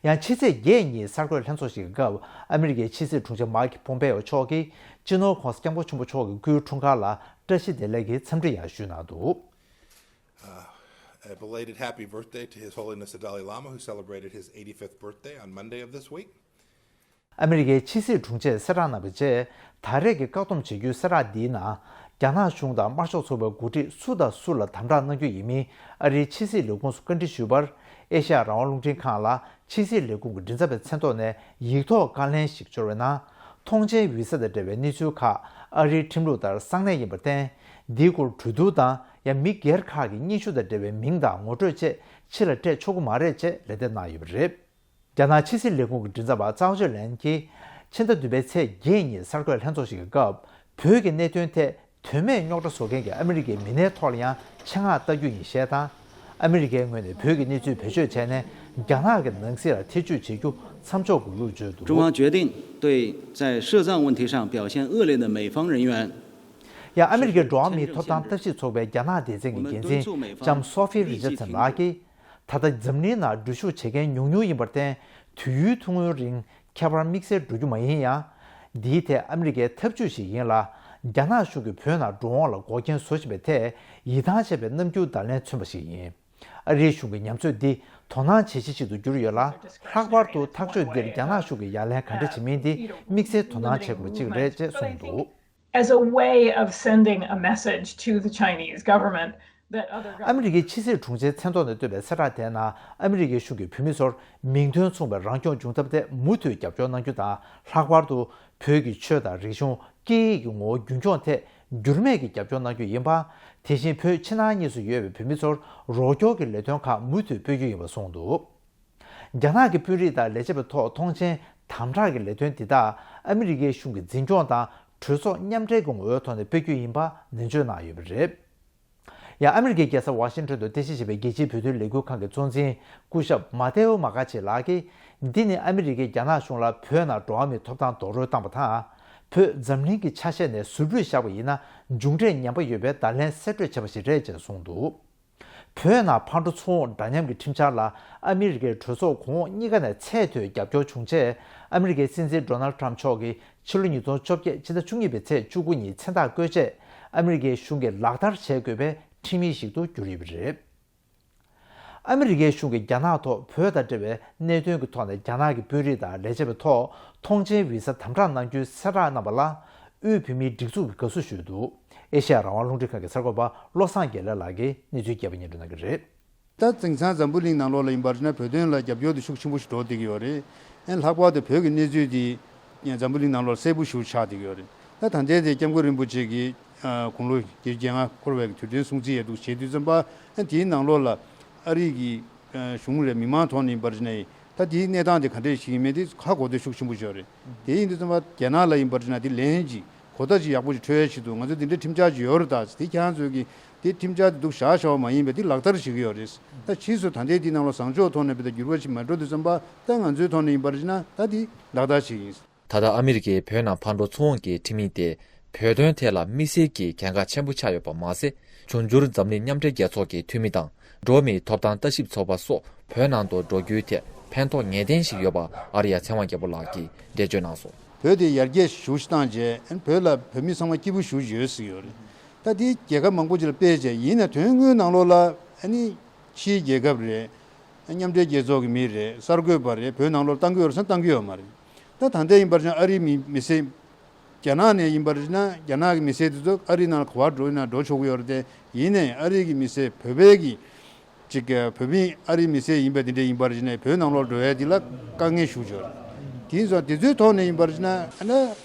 ཡང་ཕྱི་ཚེས་བརྒྱད་ཉིན་གསར་འགོད་ལྷན་ཚོགས་ཤིག་གི་སྐབས། ཨ་མི་རི་ཀའི་ཕྱི་སྲིད་དྲུང་ཆེ་མཱིག་པོམ་པེ་ཨོ་མཆོག་གིས་སྤྱི་ནོར་༧གོང་ས་༧སྐྱབས་མགོན་ཆེན་པོ་མཆོག་གི་སྐུའི་འཁྲུངས་སྐར་ལ་བཀྲ་ཤིས་བདེ་ལེགས་ཀྱི་འཚམས་འདྲི་ཡང་ཞུས་གནང་འདུག Uh, a belated happy birthday to His Holiness the Dalai Lama, who celebrated his eighty-fifth birthday on Monday of this week. ཨ་མི་རི་ཀའི་ཕྱི་སྲིད་དྲུང་ཆེས་གསལ་བསྒྲགས་གནང་བའི་རྗེས། ད་རེས་ཀྱི་བཀག་སྡོམ་བྱེད་རྒྱུའི་གསལ་བསྒྲགས་འདིའི་ནང་། རྒྱ་ནག་གཞུང་དང་དམར་ཤོག་ཚོགས་པའི་འགོ་ཁྲིད་སུ་དང་སུ་ལ་དམ་དྲག་གནང་རྒྱུ་ཡིན་མིན་ཨ་རིའི་ཕྱི་སྲིད་ལས་ཁུངས་སུ་བཀའ་འདྲི་ཞུས་པར། ཨེ་ཤ་ཡ་རང་དབང་རླུང་འཕྲིན་ཁང་ལ་ཕྱི་སྲིད་ལས་ཁུངས་ཀྱི་མགྲིན་ཚབ་པའི་མཚན་ཐོག་ནས་ཡིག་ཐོག་བཀའ་ལན་ཞིག་འབྱོར་བའི་ནང་། ཐོངས་མཆན་འབུལ་ས་དང་འབྲེལ་བའི་གནས་ཚུལ་ཁག་ཨ་རིའི་ཁྲིམས་ལུགས་ལྟར་གསང་གནས་ཡིན་པར་བརྟེན། འདིའི་སྐོར་གྲོས་བསྡུར་དང་། ཡང་མི་སྒེར་ཁག་གི་སྙན་ཞུ་དང་འབྲེལ་བའི་མིང་དང་ངོ་སྤྲོད་བཅས་ཕྱི་ལ་སྤྲད་ཆོག་གི་མ་རེད་ཅེས་ལན་འདེབས་གནང་ཡོད་པ་རེད། རྒྱ་ནག་ཕྱི་སྲིད་ལས་ཁུངས་ཀྱི་མགྲིན་ཚབ་པ་ཙའོ་ཅོ་ལན་གྱིས། ཕྱི་ཟླ་བདུན་པའི་ཚེས་བརྒྱད་ཉིན་གསར་འགོད་ལྷན་ཚོགས་ཤིག་གི་སྐབས། བོད་ཀྱི་གནད་དོན་ཐད་དོན་མེད་རྙོག་དྲ་བཟོ་མཁན་གྱི་ཨ་མི་རི་ཀའི་མི་སྣའི་ཐོག་ལ་ཡང་ཆེད་མངགས་བལྟ་རྒྱུ་ཡིན་ཞེས་དང་། ཨ་མི་རི་ཀའི་ངོས་ནས་བོད་ཀྱི་གནས་ཚུལ་བེད་སྤྱོད་བྱས་ནས་རྒྱ་ནག་གི་ནང་སྲིད་ལ་ཐེ་ཇུས་བྱེད་རྒྱུ་མཚམས་འཇོག་དགོས་ལུགས་བརྗོད་འདུག། 中方决定对在涉藏问题上表现恶劣的美方人员 ཡང་ཨ་མི་རི་ཀའི་འགྲོ་བ་མིའི་ཐོབ་ཐང་ལྟ་ཞིབ་ཚོགས་པའི་རྒྱ་ནག་སྡེ་ཚན་གྱི་འགན་འཛིན་ལྕམ་སོ་ཧྥི་རི་ཅར་ཚན་ལགས་ཀྱིས། ད་ལྟ་འཛམ་གླིང་ནང་འགྲུལ་བཞུད་བྱེད་མཁན་ཉུང་ཉུང་ཡིན་པར་བརྟེན། དུས་ཡུན་ཐུང་ངུའི་རིང་ཁྱད་པར་དམིགས་བསལ་འགྲོ་རྒྱུ་མ་ཡིན་ཡང་། འདིའི་ཐད་ཨ་མི་རི་ཀའི་ཐབས་ཇུས་ཤིག་ཡིན་ལ། རྒྱ་ནག་གཞུང་གིས་བོད་ནང་འགྲོ་འོང་ལ་འགོག་རྐྱེན་བཟོ་བཞིན་པའི་ཐད་ཡིད་ཐང་ཆད་པའི་རྣམ་འགྱུར་བརྡ་ལན་མཚོན་པ་ཞིག་ཡིན། ཨ་རིའི་གཞུང་གི་ཉམས་ཚོད་འདི་དོ་སྣང་བྱེད་གཞི་ཞིག་ཏུ་གྱུར་ཡོད་ལ། ལྷག་པར་དུ་ཐག་གཅོད་འདིར་རྒྱ་ནག་གཞུང་གིས་ཡ་ལན་ག་འདྲ་བྱེད་མིན་འདི་དམིགས་བསལ་དོ་སྣང་བྱེད་དགོས་པ་གཅིག་རེད་ཅེས་གསུངས་འདུག། As a way of sending a message to the Chinese government that other ཨ་མི་རི་ཀའི་ཕྱི་སྲིད་དྲུང་ཆེའི་མཚན་ཐོག་ནས་བཏོན་པའི་གསལ་བསྒྲགས་དེའི་ནང་། ཨ་མི་རི་ཀའི་གཞུང་གིས་བོད་མི་ཚོར་མིང་དོན་མཚུངས་པའི་རང་སྐྱོང་འབྱུང་ཐབས་ཐད་མུ་མཐུད་རྒྱབ་སྐྱོར་གནང་རྒྱུ་དང་། ལྷག་པར་དུ་བོད་ཀྱི་ཆོས་དང་རིག་གཞུང་། སྐད་ཡིག་གི་ངོ་བོ་རྒྱུན་འཁྱོངས་ཐད་འགྱུར་མེད་ཀྱི་རྒྱབ་སྐྱོར་གནང་རྒྱུ་ཡིན་པ། དེ་བཞིན་བོད་ཕྱི་ནང་གཉིས་སུ་ཡོད་པའི་བོད་མི་ཚོར་རོགས་སྐྱོར་གྱི་ལས་དོན་ཁག་མུ་མཐུད་སྤེལ་རྒྱུ་ཡིན་པ་གསུངས་འདུག། རྒྱ་ནག་གི་དཔོན་རིགས་དང་ལས་བྱེད་པའི་ཐོག་ཐོངས་མཆན་དམ་དྲག་གི་ལས་དོན་འདི་དག་ཨ་མི་རི་ཀའི་གཞུང་གི་འཛིན་སྐྱོང་དང་གྲོས་ཚོགས་མཉམ་འབྲེལ་གྱི་ངོ་བོའི་ཐོག་ནས་སྤེལ་རྒྱུ་ཡིན་པ་ནན་བརྗོད་གནང་ཡོད་པ་རེད། ཡང་ཨ་མི་རི་ཀའི་རྒྱལ་ས་ཝ་ཤིང་ཊོན་དུ་རྟེན་གཞི་བྱས་པའི་རྒྱལ་སྤྱིའི་བོད་དོན་ལས་འགུལ་ཁང་གི་གཙོ་འཛིན་སྐུ་ཞབས་མ་ཏེའོ་མ་ཀ་ཆི་ལགས་ཀྱིས། འདི་ནི་ཨ་མི་རི་ཀས་རྒྱ་ནག་གཞུང་ལ་བོད་ནང་འགྲོ་བ་མིའི་ཐོབ་ཐང་རྡོག་རོལ་བཏང་པ་དང་། བོད་འཛམ་གླིང་གི་ཆ་ཤས་ནས་ཟུར་ཕུད་བཞག་པ་ཡིན་ན་མཇུག་འབྲས་ངན་པ་ཡོད་པའི་བརྡ་ལན་གསལ་སྤྲོད་བྱས་པ་ཞིག་རེད་ཅེས་གསུངས་འདུག། བོད་ནང་ཕར་འགྲོ་ཚུར་འོང་འདྲ་མཉམ་གྱི་ཁྲིམས་འཆར་ལ་ཨ་མི་རི་ཀའི་གྲོས་ཚོགས་གོང་འོག་གཉིས་ཀ་ནས་ཚད་མཐོའི་རྒྱབ་སྐྱོར་བྱུང་རྗེས། ཨ་མི་རི་ཀའི་སྲིད་འཛིན་ཌོ་ནལ་ཊམ་མཆོག་གིས་ཕྱི་ལོ་ཉིས་སྟོང་བཅོ་བརྒྱད་ཕྱི་ཟླ་བཅུ་གཉིས་པའི་ཚེས་བཅུ་དགུ་ཉིན་མཚན་རྟགས་བཀོད་རྗེས། ཨ་མི་རི་ཀའི་གཞུང་གིས་ལག་བསྟར་བྱེད་དགོས་པའི་ཁྲིམས་ཡིག་ཞིག་ཏུ་གྱུར་ཡོད་པ་རེད། ཨ་མི་རི་ཀའི་གཞུང་གིས་རྒྱ་ནག་ཐོག་བོད་དང་འབྲེལ་བའི་གནད་དོན་གྱི་ཐོག་ནས་རྒྱ་ནག་གི་དཔོན་རིགས་དང་ལས་བྱེད་པའི་ཐོག་ཐོངས་མཆན་འབུལ་ས་དམ་དྲག་གནང་རྒྱུའི་གསལ་བསྒྲགས་གནང་པ་ལ། དབུས་བོད་མིའི་སྒྲིག་འཛུགས་ཀྱིས་དགའ་བསུ་ཞུས་འདུག། ཨེ་ཤ་ཡ་རང་དབང་རླུང་འཕྲིན་ཁང་གི་གསར་འགོད་པ་བློ་བཟང་དགེ་ལེགས་ལགས་ཀྱིས་གནས་ཚུལ་རྒྱས་པ་སྙན་སྒྲོན་གནང་གི་རེད། ད་དེང་སང་འཛམ་བུ་གླིང་ནང་ལོགས་ལ་ཡིན་པར་བྱས་ན་བོད་དོན་ལ་རྒྱབ་སྐྱོར་དེ་ཤུགས་ཆེན་པོ་ཞིག་འགྲོ་བསྡད་ཀྱི་ཡོད་རེད། ཨེ་ལྷག་པར་དུ་བོད་ཀྱི་གནས་ཚུལ་འདི་འཛམ་བུ་གླིང་ནང་ལོགས་གསལ་པོ་ཞིག་ཆགས་བསྡད་ཀྱི་ཡོད་རེད། ད་ད་ལྟའི་དེ་སྐྱབས་མགོན་རིན་པོ་ཆེ་གིས་དགུང་ལོ་བརྒྱད་ཅུ་གྱ་ལྔ་འཁོར་བའི་དུས་དྲན་སྲུང་བརྩི་ཡས་འདུག་བྱེད་དུས་ཙམ་པ། ཨེ་དེའི་ནང་ལོགས་ལ་ཨ་རི་གི་གཞུང་ལས་མི་མང་ཐོག་ནས་ཡིན་པར་བྱས་ན་ད་དེའི་གནས་སྟངས་དེ་ག་འདྲས་ཞིག་ཡིན་མིན་དེ་ཧ་གོ་ཐོས་ཤུགས་ཆེན་པོ་ཞིག་ཡོད་རེད། དེ་ཡིན་དུས་ཙམ་པ་རྒྱ་ནག་ལ་ཡིན་པར་བྱས་ན་དེ་ལན་ཅིག་གོ་བརྡ་ཅིག་ཡག་པོ་ཞིག་འཕྲོད་ཡ་ཆེད་དུ་ང་ཚོས་འདི་འདྲའི་ཁྲིམས་འཆར་ཅིག་ཡོད་རེད། ད་དེ་ཁྱེད་རང་ཚོས་ཀྱིས་དེ་ཁྲིམས་འཆར་དེ་འདུག་བཞག་བཞག་པ་མ་ཡིན་པའི་དེ་ལག་བསྟར་བྱེད་ཀྱི་ཡོད་རེད། ད་ཕྱིས་སུ་ད་ལྟའི་དེའི་ནང་ལ་བཟང་ཕྱོགས་ཐོག་ནས་བྱས་ན་འགྱུར་བ་ཞིག་མ་འགྲོ་དུས་ཙམ་པ་ད་ང་ཚོའི་ཐོག་ནས་ཡིན་པར་བྱས་ན་ད་དེ་ལག་བསྟར་བྱེད་ཀྱི་ཡིན། ད་ལྟ་ཨ་མི་རི་ཀའི་བོད་ནང་ཕར་འགྲོ་ཚུར་འོང་གི་ཁྲིམས་ཡིག་དེ་བོད་དོན་ཐད་ལ་དམིགས་བསལ་གྱི་གལ་འགངས་ཆེན་པོ་ཆགས་ཡོད་པ་མ་ཟད། འབྱུང་འགྱུར་འཛམ་གླིང་མཉམ་འབྲེལ་རྒྱལ་ཚོགས་ཀྱི་འཐུས་མི་དང་འགྲོ་བ་མིའི་ཐོབ་ཐང་ལྟ་ཞིབ་ཚོགས་པ་སོགས་བོད་ནང་དུ་འགྲོ་རྒྱུའི་ཐད་ཕན་ཐོགས་ངེས་གཏན་ཞིག་ཡོད་པ་ཨ་རི་ཡ་ཚེ་དབང་རྒྱལ་པོ་ལགས་ཀྱིས་འགྲེལ་བརྗོད་གནང་སོང་། བོད་དེ་ཡར་རྒྱས་ཤུགས་ཆེ་བཏང་རྗེས་བོད་ལ་བོད་མི་ཚང་མ་སྐྱིད་པོ་ཞེ་པོ་ཡོད་ཟེར་གྱི་ཡོད་རེད། ད་དེ་རྒྱལ་ཁབ་མང་པོ་ཅིག་ལ་སྤེལ་བྱས་ཡིན་ན་དོན་དངོས་ནང་ལོགས་ལ་ཨ་ནི་ཕྱིའི་རྒྱལ་ཁབ་རེད། མཉམ་འབྲེལ་རྒྱལ་ཚོགས་ཀྱི་མི་རེད། གསར་འགོད་པ་རེད། བོད་ནང་ལོགས་བཏང་གི་ཡོད་རེད་ཟེར་ན་བཏང་གི་ཡོད་མ་རེད། ད་ད་ལྟ་ཡིན་པར་བྱས་ན་ཨ་རིའི་མི་མི་སེར། རྒྱ་ནག་ནས་ཡིན་པར་བྱས་ན་རྒྱ་ནག་གི་མི་སེར་དེ་ཚོ་ཨ་རིའི་ནང་ལ་ག་པར་འགྲོ་ཡིན་ན་འགྲོ་ཆོག་གི་ཡོད་རེད་དེ། ཡིན་ནའི་ཨ་རི་གི་མི་སེར་བོད་པའི་གི་ཅིག་བོད་མི་ཨ་རིའི་མི་སེར་ཡིན་པ་དེ་འདྲ་ཡིན་པར་བྱས་ན་བོད་ནང་ལོགས་འགྲོ་ཡ་དེ་ལ་དཀའ་ངལ་ཞུགས་ཆོག་རེད། དེ་ཡིན་ཙང་དེ་ཚོའི་ཐོག་ནས་ཡིན་པར་བྱས་ན་ཨ་ན་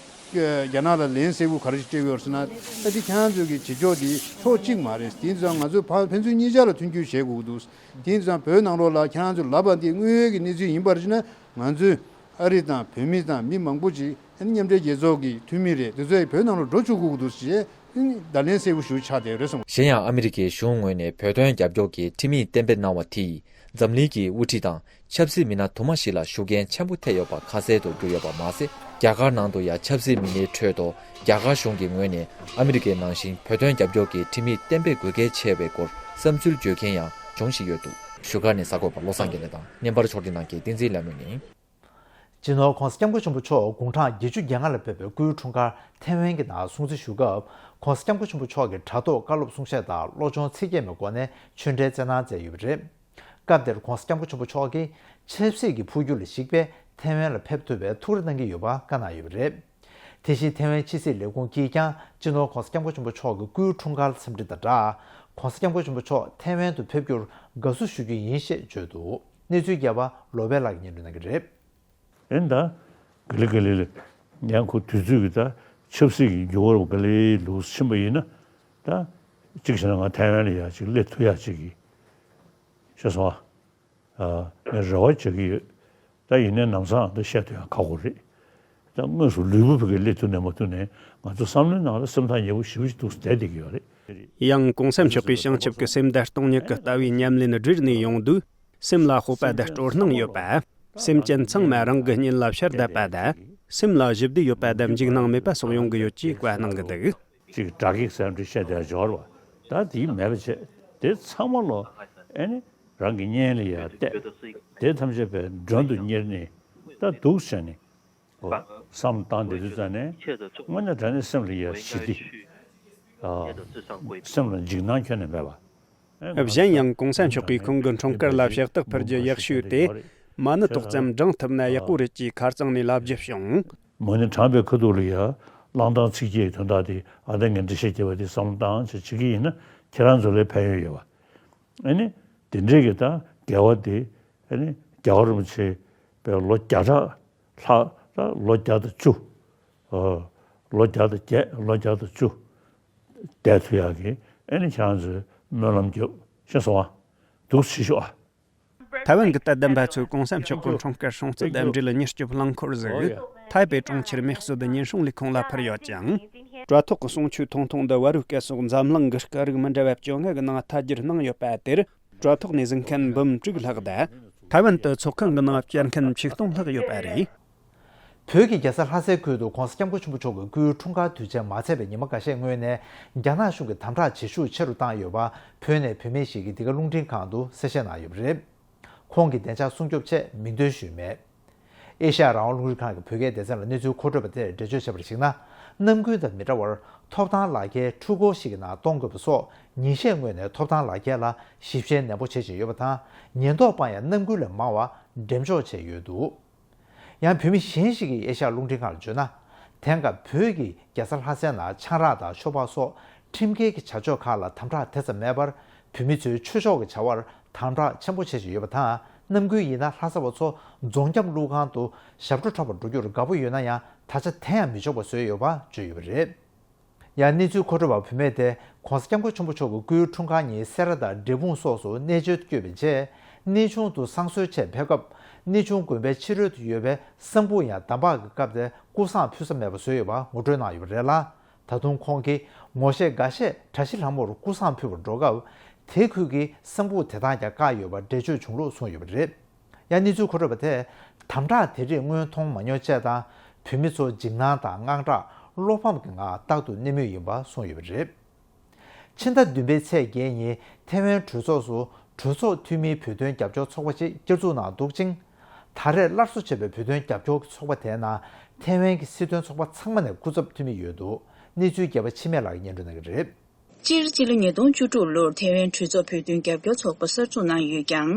རྒྱ་ནག་ལ་ལན་གསལ་པོ་ག་རེ་ཞིག་སྤྲད་ཀྱི་ཡོད་རེད་ཟེར་ན། ཨ་དེ་ཁྱེད་རང་ཚོས་ཀྱི་བྱེད་ཕྱོགས་དེ་ཕྱོགས་གཅིག་མ་རེད། དེ་ཡིན་ཙང་ང་ཚོས་ཕ་ཕན་ཚུན་གཉིས་ཆ་ལ་མཐུན་འགྱུར་བྱེད་དགོས་ཀྱི་འདུག་དེ་ཡིན་ཙང་བོད་ནང་ལོགས་ལ་ཁྱེད་རང་ཚོས་ལབ་པ་འདི་དངོས་ཡོད་ཀྱི་གནས་ཚུལ་ཡིན་པར་བྱས་ན་ང་ཚོས་ཨ་རི་དང་བོད་མི་དང་མི་མང་པོ་ཅིག་མཉམ་འབྲེལ་རྒྱལ་ཚོགས་ཀྱི་འཐུས་མི་རེད། དེ་ཚོས་བོད་ནང་ལ་འགྲོ་བཅུག་དགོས་ཀྱི་འདུག་ཅེས་བརྡ་ལན་གསལ་པོ་ཞིག་ཆགས་བསྡད་ཡོད་རེད་གསུངས། གཞན་ཡང་ཨ་མི་རི་ཀའི་གཞུང་ངོས་ནས་བོད་དོན་རྒྱབ་སྐྱོར་གྱི་ཁྲིམས་ཡིག་གཏན་འབེབས་གནང་བ་དེ་ཡིས་འཛམ་གླིང་གི་དབུ་ཁྲིད་དང་ཆབ་སྲིད་མི་སྣ་དུ་མ་ཞིག་ལ་ཤུགས་རྐྱེན་ཆེན་པོ་ཐེབས་ཡོད་པ་ཁ་གསལ་དུ་གྱུར་ཡོད་པ་མ་ཟད། རྒྱ་གར་ནང་དུ་ཡང་ཆབ་སྲིད་མི་སྣའི་ཁྲོད་དུ་རྒྱ་གར་གཞུང་གི་ངོས་ནས་ཨ་མི་རི་ཀའི་ནང་བཞིན་བོད་དོན་རྒྱབ་སྐྱོར་གྱི་ཁྲིམས་ཡིག་གཏན་འབེབས་དགོས་གལ་ཆེ་བའི་སྐོར་བསམ་ཚུལ་བརྗོད་མཁན་ཡང་བྱུང་བཞིན་ཡོད་འདུག་བཞུགས་སྒར་ནས་གསར་འགོད་པ་བློ་བཟང་དགེ་ལེགས་དང་བརྙན་པར་ཕྱོགས་སྒྲིག་གནང་མཁན་བསྟན་འཛིན་ལྷ་མོ་ཡིན། སྤྱི་ནོར་༸གོང་ས་༸སྐྱབས་མགོན་ཆེན་པོ་མཆོག་དགུང་གྲངས་བརྒྱད་ཅུ་གྱ་ལྔ་ལ་ཕེབས་པའི་སྐུའི་འཁྲུངས་སྐར་ཐའེ་ཝན་གྱི་ནང་སྲུང་བརྩི་ཞུ་སྐབས། ༸གོང་ས་༸སྐྱབས་མགོན་ཆེན་པོ་མཆོག་གིས་དྲ་ཐོག་བཀའ་སློབ་གསུང་བཤད་དང་བློ་སྦྱོང་ཚིག་བརྒྱད་མའི་སྒོ་ནས་ཆོས་འབྲེལ་སྩལ་གནང་མཛད་ཡོད་པ་རེད། སྐབས་དེར་༸གོང་ས་༸སྐྱབས་མགོན་ཆེན་པོ་མཆོག་གིས་ཆབ་སྲིད་ཀྱི་འཕོ་འགྱུར་ལ་གཞིགས་པའི་ཐའེ་ཝན་ལ་ཕེབས་ཐུབ་པའི་ཐུགས་རེ་གནང་གི་ཡོད་པ་བཀའ་གནང་ཡོད་པ་རེད། དེ་བཞིན་ཐའེ་ཝན་ཕྱི་སྲིད་ལས་ཁུངས་ཀྱིས་ཀྱང་སྤྱི་ནོར་༸གོང་ས་༸སྐྱབས་མགོན་ཆེན་པོ་མཆོག་གི་སྐུའི་འཁྲུངས་སྐར་འཚམས་འདྲི་དང་སྦྲགས། ༸གོང་ས་༸སྐྱབས་མགོན་ཆེན་པོ་མཆོག་ཐའེ་ཝན་དུ་ཕེབས་རྒྱུར་དགའ་བསུ་ཞུ་རྒྱུ་ཡིན་ཞེས་བརྗོད་འདུག་གནས་ཚུལ་རྒྱས་པ་ལོ་པཎ་ལགས་ཀྱིས་སྙན་སྒྲོན་གནང་གི་རེད། ཨེ་ད། ག་ལེ་ག་ལེ་ལེ། ཡང་ཁོ་དུས་ཚོད་ཀྱི་ད་ཆབ་སྲིད་ཀྱི་འགྱུར་བ་ག་ལེ་ལོག་ཕྱིན་པ་ཡིན་ན། ད། གཅིག་བྱས་ན་ང་ཐའེ་ཝན་ལ་ཡ་གཅིག་སླེབས་ཐུབ་ཡ་གཅིག་གི། ཤེས་སོང་ཨ། ཨ། ངས་རེ་བ་བྱེད་ཀྱི་ཡོད། ད་ཡིན་ནའི་ལམ་སང་ད་བཤད་ཐུབ་ཡ་ཁག་པོ་རེད། ད་དངོས་སུ་ལུས་པོ་ཕ་གིར་སླེབས་ཐུབ་ནས་མ་ཐུབ་ནས་ང་ཚོ་བསམ་བློའི་ནང་ལ་སེམས་ཐག་ཉེ་པོ་ཞེ་པོ་ཅིག་འདུག་བསྡད་བསྡད་ཀྱི་ཡོད་རེད། ཡང་གོང་ས་མཆོག་གིས་བྱང་ཆུབ་ཀྱི་སེམས་དང་སྟོང་ཉིད་ཀྱི་ལྟ་བའི་ཉམས་ལེན་བསྒྲུབས་ནས་ཡོང་དུས། སེམས་ལ་སྤོབས་པ་དང་སྤྲོ་སྣང་ཡོད་པ། སེམས་ཅན་ཚང་མ་རང་གི་གཉེན་ལ་ཕྱིར་བསྡད་པ་དང་། སེམས་ལ་ཞི་བདེ་ཡོད་པ་དང་འཇིགས་སྣང་མེད་པ་སོགས་ཡོང་གི་ཡོད་ཅེས་བཀའ་གནང་གི་འདུག་གཅིག་དགྲ་བགེགས་ཟེར་འདྲ་བཤད་བསྡད་འབྱོར་བ། ད་དེ་མེད་པ་བྱས། དེ་ཚང་མ་ལོ། ཨེ་ནི། རང་གི་གཉེན་ལ་ཡར་གཏད། དེ་ཐམས་ཅད་པའི་མགྲོན་དུ་གཉེར་ནས། ད་འདུག་བྱས་ནས། ཨོ། བསམ་བཏང་བསྡད་དུས་ཙང་ནས། དངོས་གནས་དྲང་གནས་སེམས་ལ་ཡར་ཞི་བདེ། ཨ། སེམས་ལ་འཇིགས་སྣང་ཁྱོན་ནས་མེད་པ། གཞན་ཡང་གོང་ས་མཆོག་གིས་ཁོང་གི་འཁྲུངས་སྐར་ལ་ཕྱག་རྟགས་ཕུལ་རྒྱུ་ཡག་ཤོས་དེ། མ་ཎི་ཏོག་ཙམ་བགྲང་ཐུབ་ན་ཡག་པོ་རེད་ཅེས་ཁ་རྩང་ནས་ལབ་རྒྱུ་བྱུང་། མ་ཎི་བགྲངས་པའི་ཁ་ཐུག་ལ་ཡ། གླེང་སྟངས་ཚིགས་བཅད་ཀྱི་དོན་དག་དེ་ཨ་ད་ངས་འགྲེལ་བཤད་བརྒྱབ་པ་དེ་བསམ་བློ་བཏང་བྱས་བྱེད་ཀྱི་ཡིན་ན་ཁྱེད་རང་ཚོ་ལ་ཕན་ཡོན་ཡོད་པ། ཨ་ནི། དེ་འདྲའི་གི་ད་དགེ་བ་དེ། ཨ་ནི། རྒྱལ་བ་རིན་པོ་ཆེ་པའི་ལོ་བརྒྱ་ཕྲག་ལྷག་ད་ལོ་བརྒྱ་དང་བཅུ། ཨ། ལོ་བརྒྱ་དང་བརྒྱད། ལོ་བརྒྱ་དང་བཅུ། བསྡད་ཐུབ་ཡག་གི་ཨ་ནི་ཁྱེད་རང་ཚོས་སྨོན་ལམ་རྒྱོབ། ཤེས་སོང་ཨ། འདུག་སེ་བྱེད་ཤོག་ཨ། ཐའེ་ཝན་གྱི་དད་ལྡན་པ་ཚོས་གོང་ས་མཆོག་གི་འཁྲུངས་སྐར་སྲུང་བརྩི་དང་འབྲེལ་མྱུར་སྐྱོབ་རླངས་འཁོར་ཟིག་ཐའེ་པེ་གྲོང་ཁྱེར་མེ་གསོད་ཉེན་སྲུང་ལས་ཁུངས་ལ་འཕུར་ཡོད་ཅིང་། དྲ་ཐོག་གི་གསུང་ཆོས་ཐུང་ཐུང་འདི་བ་རུའི་སྐད་སོགས་འཛམ་གླིང་གི་སྐད་རིགས་མི་འདྲ་བ་བཅོ་ལྔ་གི་ནང་ཐད་སྒྱུར་གནང་ཡོད་པ་དེར། དྲ་ཐོག་ནས་གཟིགས་མཁན་འབུམ་དྲུག་ལྷག་དང་། ཐའེ་ཝན་དུ་ཚོགས་ཁང་གི་ནང་བཅར་མཁན་ཆིག་སྟོང་ལྷག་ཡོད་པ་རེད། བོད་ཀྱི་རྒྱལ་ས་ལྷ་སའི་ཁུལ་དུ་༸གོང་ས་༸སྐྱབས་མགོན་ཆེན་པོ་མཆོག་གི་སྐུའི་འཁྲུངས་སྐར་དུས་ཆེན་མ་ཚད་པའི་ཉི་མ་འགའ་ཤས་སྔོན་ནས་རྒྱ་ནག་གཞུང་གིས་དམ་དྲག་བྱེད་ཤུགས་ཆེ་རུ་བཏང་ཡོད་པ། བོད་ནས་བུད་མེད་ཞིག་གིས་འདི་ག་རླུང་འཕྲིན་ཁང་དུ་གསལ་བཤད་གནང་ཡོད་པ་རེད། ཁོང་གི་བདེ་འཇགས་སྲུང་སྐྱོབ་ཆེད་མིང་འདོན་ཞུས་མེད། ཨེ་ཤ་ཡ་རང་དབང་རླུང་འཕྲིན་ཁང་གི་བོད་སྐད་སྡེ་ཚན་ལ་གནས་ཚུལ་མཁོ་སྤྲོད་པ་དེས་འགྲེལ་བརྗོད་བྱས་པར་གཞིགས་ན། ནམ་རྒྱུན་དང་མི་འདྲ་བར་ཐོབ་ཐང་ལག་འཁྱེར་འཕྲུལ་འཁོར་ཞིག་གི་ནང་གཏོང་དགོས་པ་སོགས་ཉིན་ཤས་སྔོན་ནས་ཐོབ་ཐང་ལག་འཁྱེར་ལ་ཞིབ་བཤེར་ནན་པོ་བྱེད་བཞིན་ཡོད་པ་དང་། ཉེན་རྟོག་པ་ཡང་ནམ་རྒྱུན་ལས་མང་བ་འགྲེམས་འཇོག་བྱས་ཡོད་འདུག་ཡང་བོད་མི་གཞན་ཞིག་གིས་ཨེ་ཤ་ཡ་རླུང་འཕྲིན་ཁང་ལ་བརྗོད་ན། དེང་སྐབས་བོད་ཀྱི་རྒྱལ་ས་ལྷ་སའི་ནང་ཆང་རག་དང་ཤོ་སྦག་སོགས་ ཁྲིམས་འགལ་གྱི་བྱ་སྤྱོད་ཁག་ལ་དམ་དྲག་དེ་ཙམ་མེད་པར། བོད་མི་ཚོའི་ཆོས་ཕྱོགས་ཀྱི་བྱ་བར་དམ་དྲག་ཆེན་པོ་བྱེད་བཞིན་ཡོད་པ་དང་། ནམ་རྒྱུན་ཡིན་ན་ལྷ་ས་བ་ཚོ་རྫོང་རྒྱབ་ཀླུ་ཁང་དུ་ཞབས་བྲོ་འཁྲབ་པར་འགྲོ་རྒྱུར་དགའ་པོ་ཡོད་ན་ཡང་། ད་ཆ་དེ་ཡང་མི་ཆོག་པ་བཟོས་ཡོད་པ་བརྗོད་ཡོད་པ་རེད། ཡང་གནས་ཚུལ་མཁོ་སྤྲོད་པ་བུད་མེད་དེ་༸གོང་ས་༸སྐྱབས་མགོན་ཆེན་པོ་མཆོག་གི་སྐུའི་འཁྲུངས་སྐར་ཉིན་སེ་ར་དང་འབྲས་སྤུངས་སོགས་སུ་གནས་མཇལ་དུ་བསྐྱོད་པའི་རྗེས། གནས་ཆུང་དུ་བསང་གསོལ་ཆེད་ཕེབས་སྐབས། གནས་ཆུང་དགོན་པའི་ཕྱི་རོལ་དུ་ཡོད་པའི་བསང་ཕུག་ཡང་འདམ་བག་གི་སྐབས་དེ་སྐུ་བསང་ཕུལ་ས་མེད་པ་བཟོས་ཡོད་པ་ངོ་སྤྲོད་གནང་ཡོད་པ་རེད་ལ། ད་དུང་ཁོང་གིས་ངོ་ཤེས་དགའ་ཤས་གྲྭ་བཞི་ལྷ་མོར་སྐུ་བསང་ཕུལ་བར་འགྲོ་སྐབས། དེ་ཁུལ་གྱི་བསང་ཕུག་དེ་དག་ཀྱང་བཀག་ཡོད་པ་འགྲེལ་བརྗོད་བྱུང་ལུགས་གསུངས་ཡོད་པ་རེད། ཡང་གནས་ཚུལ་མཁོ་སྤྲོད་པ་དེས། དམ་དྲག་དེ་རིགས་སྔོན་མཐོང་མ་མྱོང་བཅས་དང་། བོད་མི་ཚོ་འཇིགས་སྣང་དང་དངངས་སྐྲག་བློ་ཕམ་གྱི་ངང་རྟག་ཏུ་གནས་མུས་ཡིན་པ་གསུངས་ཡོད་པ་རེད། ཕྱི་ཟླ་བདུན་པའི་ཚེས་བརྒྱད་ཉིན་ཐེ་ཝན་གྲོས་ཚོགས་སུ་གྲོས་ཚོགས་འཐུས་མིའི་བོད་དོན་རྒྱབ་སྐྱོར་ཚོགས་པ་ཞིག་བསྐྱར་འཛུགས་གནང་འདུག་ཅིང་། ད་རེས་སླར་གསོ་བྱས་པའི་བོད་དོན་རྒྱབ་སྐྱོར་ཚོགས་པ་དེའི་ནང་ཐེ་ཝན་གྱི་སྲིད་དོན་ཚོགས་པ་ཚང་མ་ནས་སྐུ་ཚབ་འཐུས་མི་ཡོད་འདུག་གནས་ཚུལ་རྒྱས་པ་འཆི་མེད་ལགས་ཀྱིས་སྙན་སྒྲོན་གནང་གི་རེད། སྤྱིར་སྤྱི་ལོ་ཉིས་སྟོང་བཅུ་དྲུག་ལོར་ཐེ་ཝན་གྲོས་ཚོགས་བོད་དོན་རྒྱབ་སྐྱོར་ཚོགས་པ་གསར་འཛུགས་གནང་ཡོད་ཀྱང་།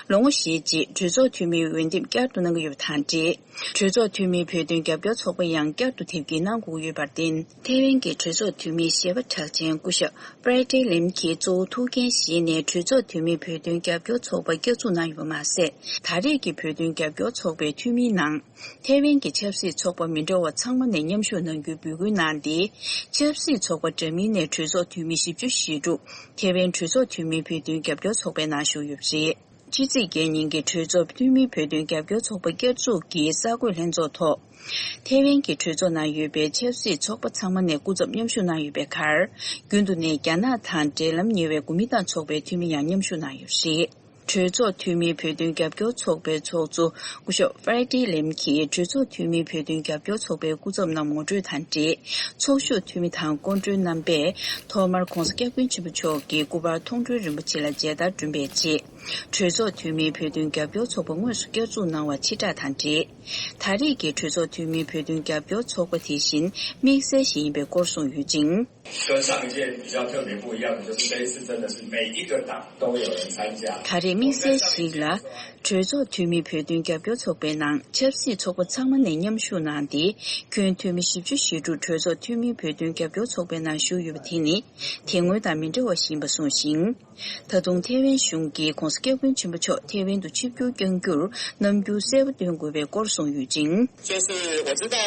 ལོ་ངོ་བཞིའི་རྗེས་གྲོས་ཚོགས་འཐུས་མིའི་འོས་འདེམས་བསྐྱར་དུ་གནང་གི་ཡོད་པ་དང་འབྲེལ། གྲོས་ཚོགས་འཐུས་མིའི་བོད་དོན་རྒྱབ་སྐྱོར་ཚོགས་པ་ཡང་བསྐྱར་དུ་དེབ་སྐྱེལ་གནང་དགོས་ཀྱི་ཡོད་པར་བརྟེན། ཐེ་ཝན་གྱི་གྲོས་ཚོགས་འཐུས་མི་ཞལ་པ་གྲགས་ཅན་སྐུ་ཞབས་Freddy Lim་གྱིས་གཙོ་བོ་ཐུགས་འགན་བཞེས་ནས་གྲོས་ཚོགས་འཐུས་མིའི་བོད་དོན་རྒྱབ་སྐྱོར་ཚོགས་པ་བསྐྱར་འཛུགས་གནང་ཡོད་པ་མ་ཟད། ད་རེས་ཀྱི་བོད་དོན་རྒྱབ་སྐྱོར་ཚོགས་པའི་འཐུས་མིའི་ནང་། ཐེ་ཝན་གྱི་ཆབ་སྲིད་ཚོགས་པ་མི་འདྲ་བ་ཚང་མ་ནས་མཉམ་ཞུགས་གནང་རྒྱུའི་འབོད་སྐུལ་གནང་སྟེ། ཆབ་སྲིད་ཚོགས་པ་འདྲ་མིན་ནས་གྲོས་ཚོགས་འཐུས་མི་བཞི་བཅུ་ཞེ་དྲུག་ཐེ་ཝན་གྲོས་ཚོགས་འཐུས་མིའི་བོད་དོན་རྒྱབ་སྐྱོར་ཚོགས་པའི་ནང་ཞུགས་ཡོད་པ་རེད། ཕྱི་ཚེས་བརྒྱད་ཉིན་གྱི་གྲོས་ཚོགས་འཐུས་མིའི་བོད་དོན་རྒྱབ་སྐྱོར་ཚོགས་པ་བསྐྱར་འཛུགས་ཀྱི་གསར་འགོད་ལྷན་ཚོགས་ཐོག་ཐེ་ཝན་གྱི་གྲོས་ཚོགས་ནང་ཡོད་པའི་ཆབ་སྲིད་ཚོགས་པ་ཚང་མ་ནས་སྐུ་ཚབ་མཉམ་ཞུགས་གནང་ཡོད་པའི་ཁར། རྒྱུན་དུ་ནས་རྒྱ་ནག་དང་འབྲེལ་ལམ་ཉེ་བའི་གོ་མིན་ཏང་ཚོགས་པའི་འཐུས་མི་ཡང་མཉམ་ཞུགས་གནང་ཡོད་པ་རེད། གྲོས་ཚོགས་འཐུས་མིའི་བོད་དོན་རྒྱབ་སྐྱོར་ཚོགས་པའི་ཚོགས་གཙོ་སྐུ་ཞབས་Freddy Lim་གྱིས་གྲོས་ཚོགས་འཐུས་མིའི་བོད་དོན་རྒྱབ་སྐྱོར་ཚོགས་པའི་སྐུ་ཚབ་རྣམས་ངོ་སྤྲོད་དང་འབྲེལ། ཚོགས་ཞུགས་འཐུས་མི་དང་སྐུ་མགྲོན་རྣམ་པས་ཐོག་མར་༸གོང་ས་༸སྐྱབས་མགོན་ཆེན་པོ་མཆོག་གི་སྐུ་པར་མཐོང་གྲོལ་རིན་པོ་ཆེ་ལ་མཇལ་དར་བསྒྲོན་པའི་རྗེས། གྲོས་ཚོགས་འཐུས་མིའི་བོད་དོན་རྒྱབ་སྐྱོར་ཚོགས་པ་དངོས་སུ་བསྐྱར་འཛུགས་གནང་བ་ཕྱིར་བསྒྲགས་དང་འབྲེལ། ད་རེས་ཀྱི་གྲོས་ཚོགས་འཐུས་མིའི་བོད་དོན་རྒྱབ་སྐྱོར་ཚོགས་པ་དེ་བཞིན་དམིགས་བསལ་ཞིག་ཡིན་པའི་སྐོར་གསུངས་ཡོད་ཅིང་། 跟上一届比较特别不一样的，就是这一次真的是每一个党都有人参加。 ད་རེས་དམིགས་བསལ་ཞིག་ལ། གྲོས་ཚོགས་འཐུས་མིའི་བོད་དོན་རྒྱབ་སྐྱོར་ཚོགས་པའི་ནང་ཆབ་སྲིད་ཚོགས་པ་ཚང་མ་ནས་མཉམ་ཞུགས་གནང་སྟེ། ཁྱོན་འཐུས་མི་བཞི་བཅུ་ཞེ་དྲུག་གྲོས་ཚོགས་འཐུས་མིའི་བོད་དོན་རྒྱབ་སྐྱོར་ཚོགས་པའི་ནང་ཞུགས་ཡོད་པ་དེ་ནི་དེ་སྔོན་དང་མི་འདྲ་བ་ཞིག་ཡིན་པ་གསུངས་ཤིང་། ད་དུང་ཐེ་ཝན་གཞུང་གིས་༸གོང་ས་༸སྐྱབས་མགོན་ཆེན་པོ་མཆོག་ཐེ་ཝན་དུ་ཆིབས་བསྒྱུར་བསྐྱང་རྒྱུར་རྣམ་འགྱུར་གསལ་པོ་སྟོན་དགོས་པའི་སྐོར་གསུངས་ཡོད་ཅིང་། 就是我知道，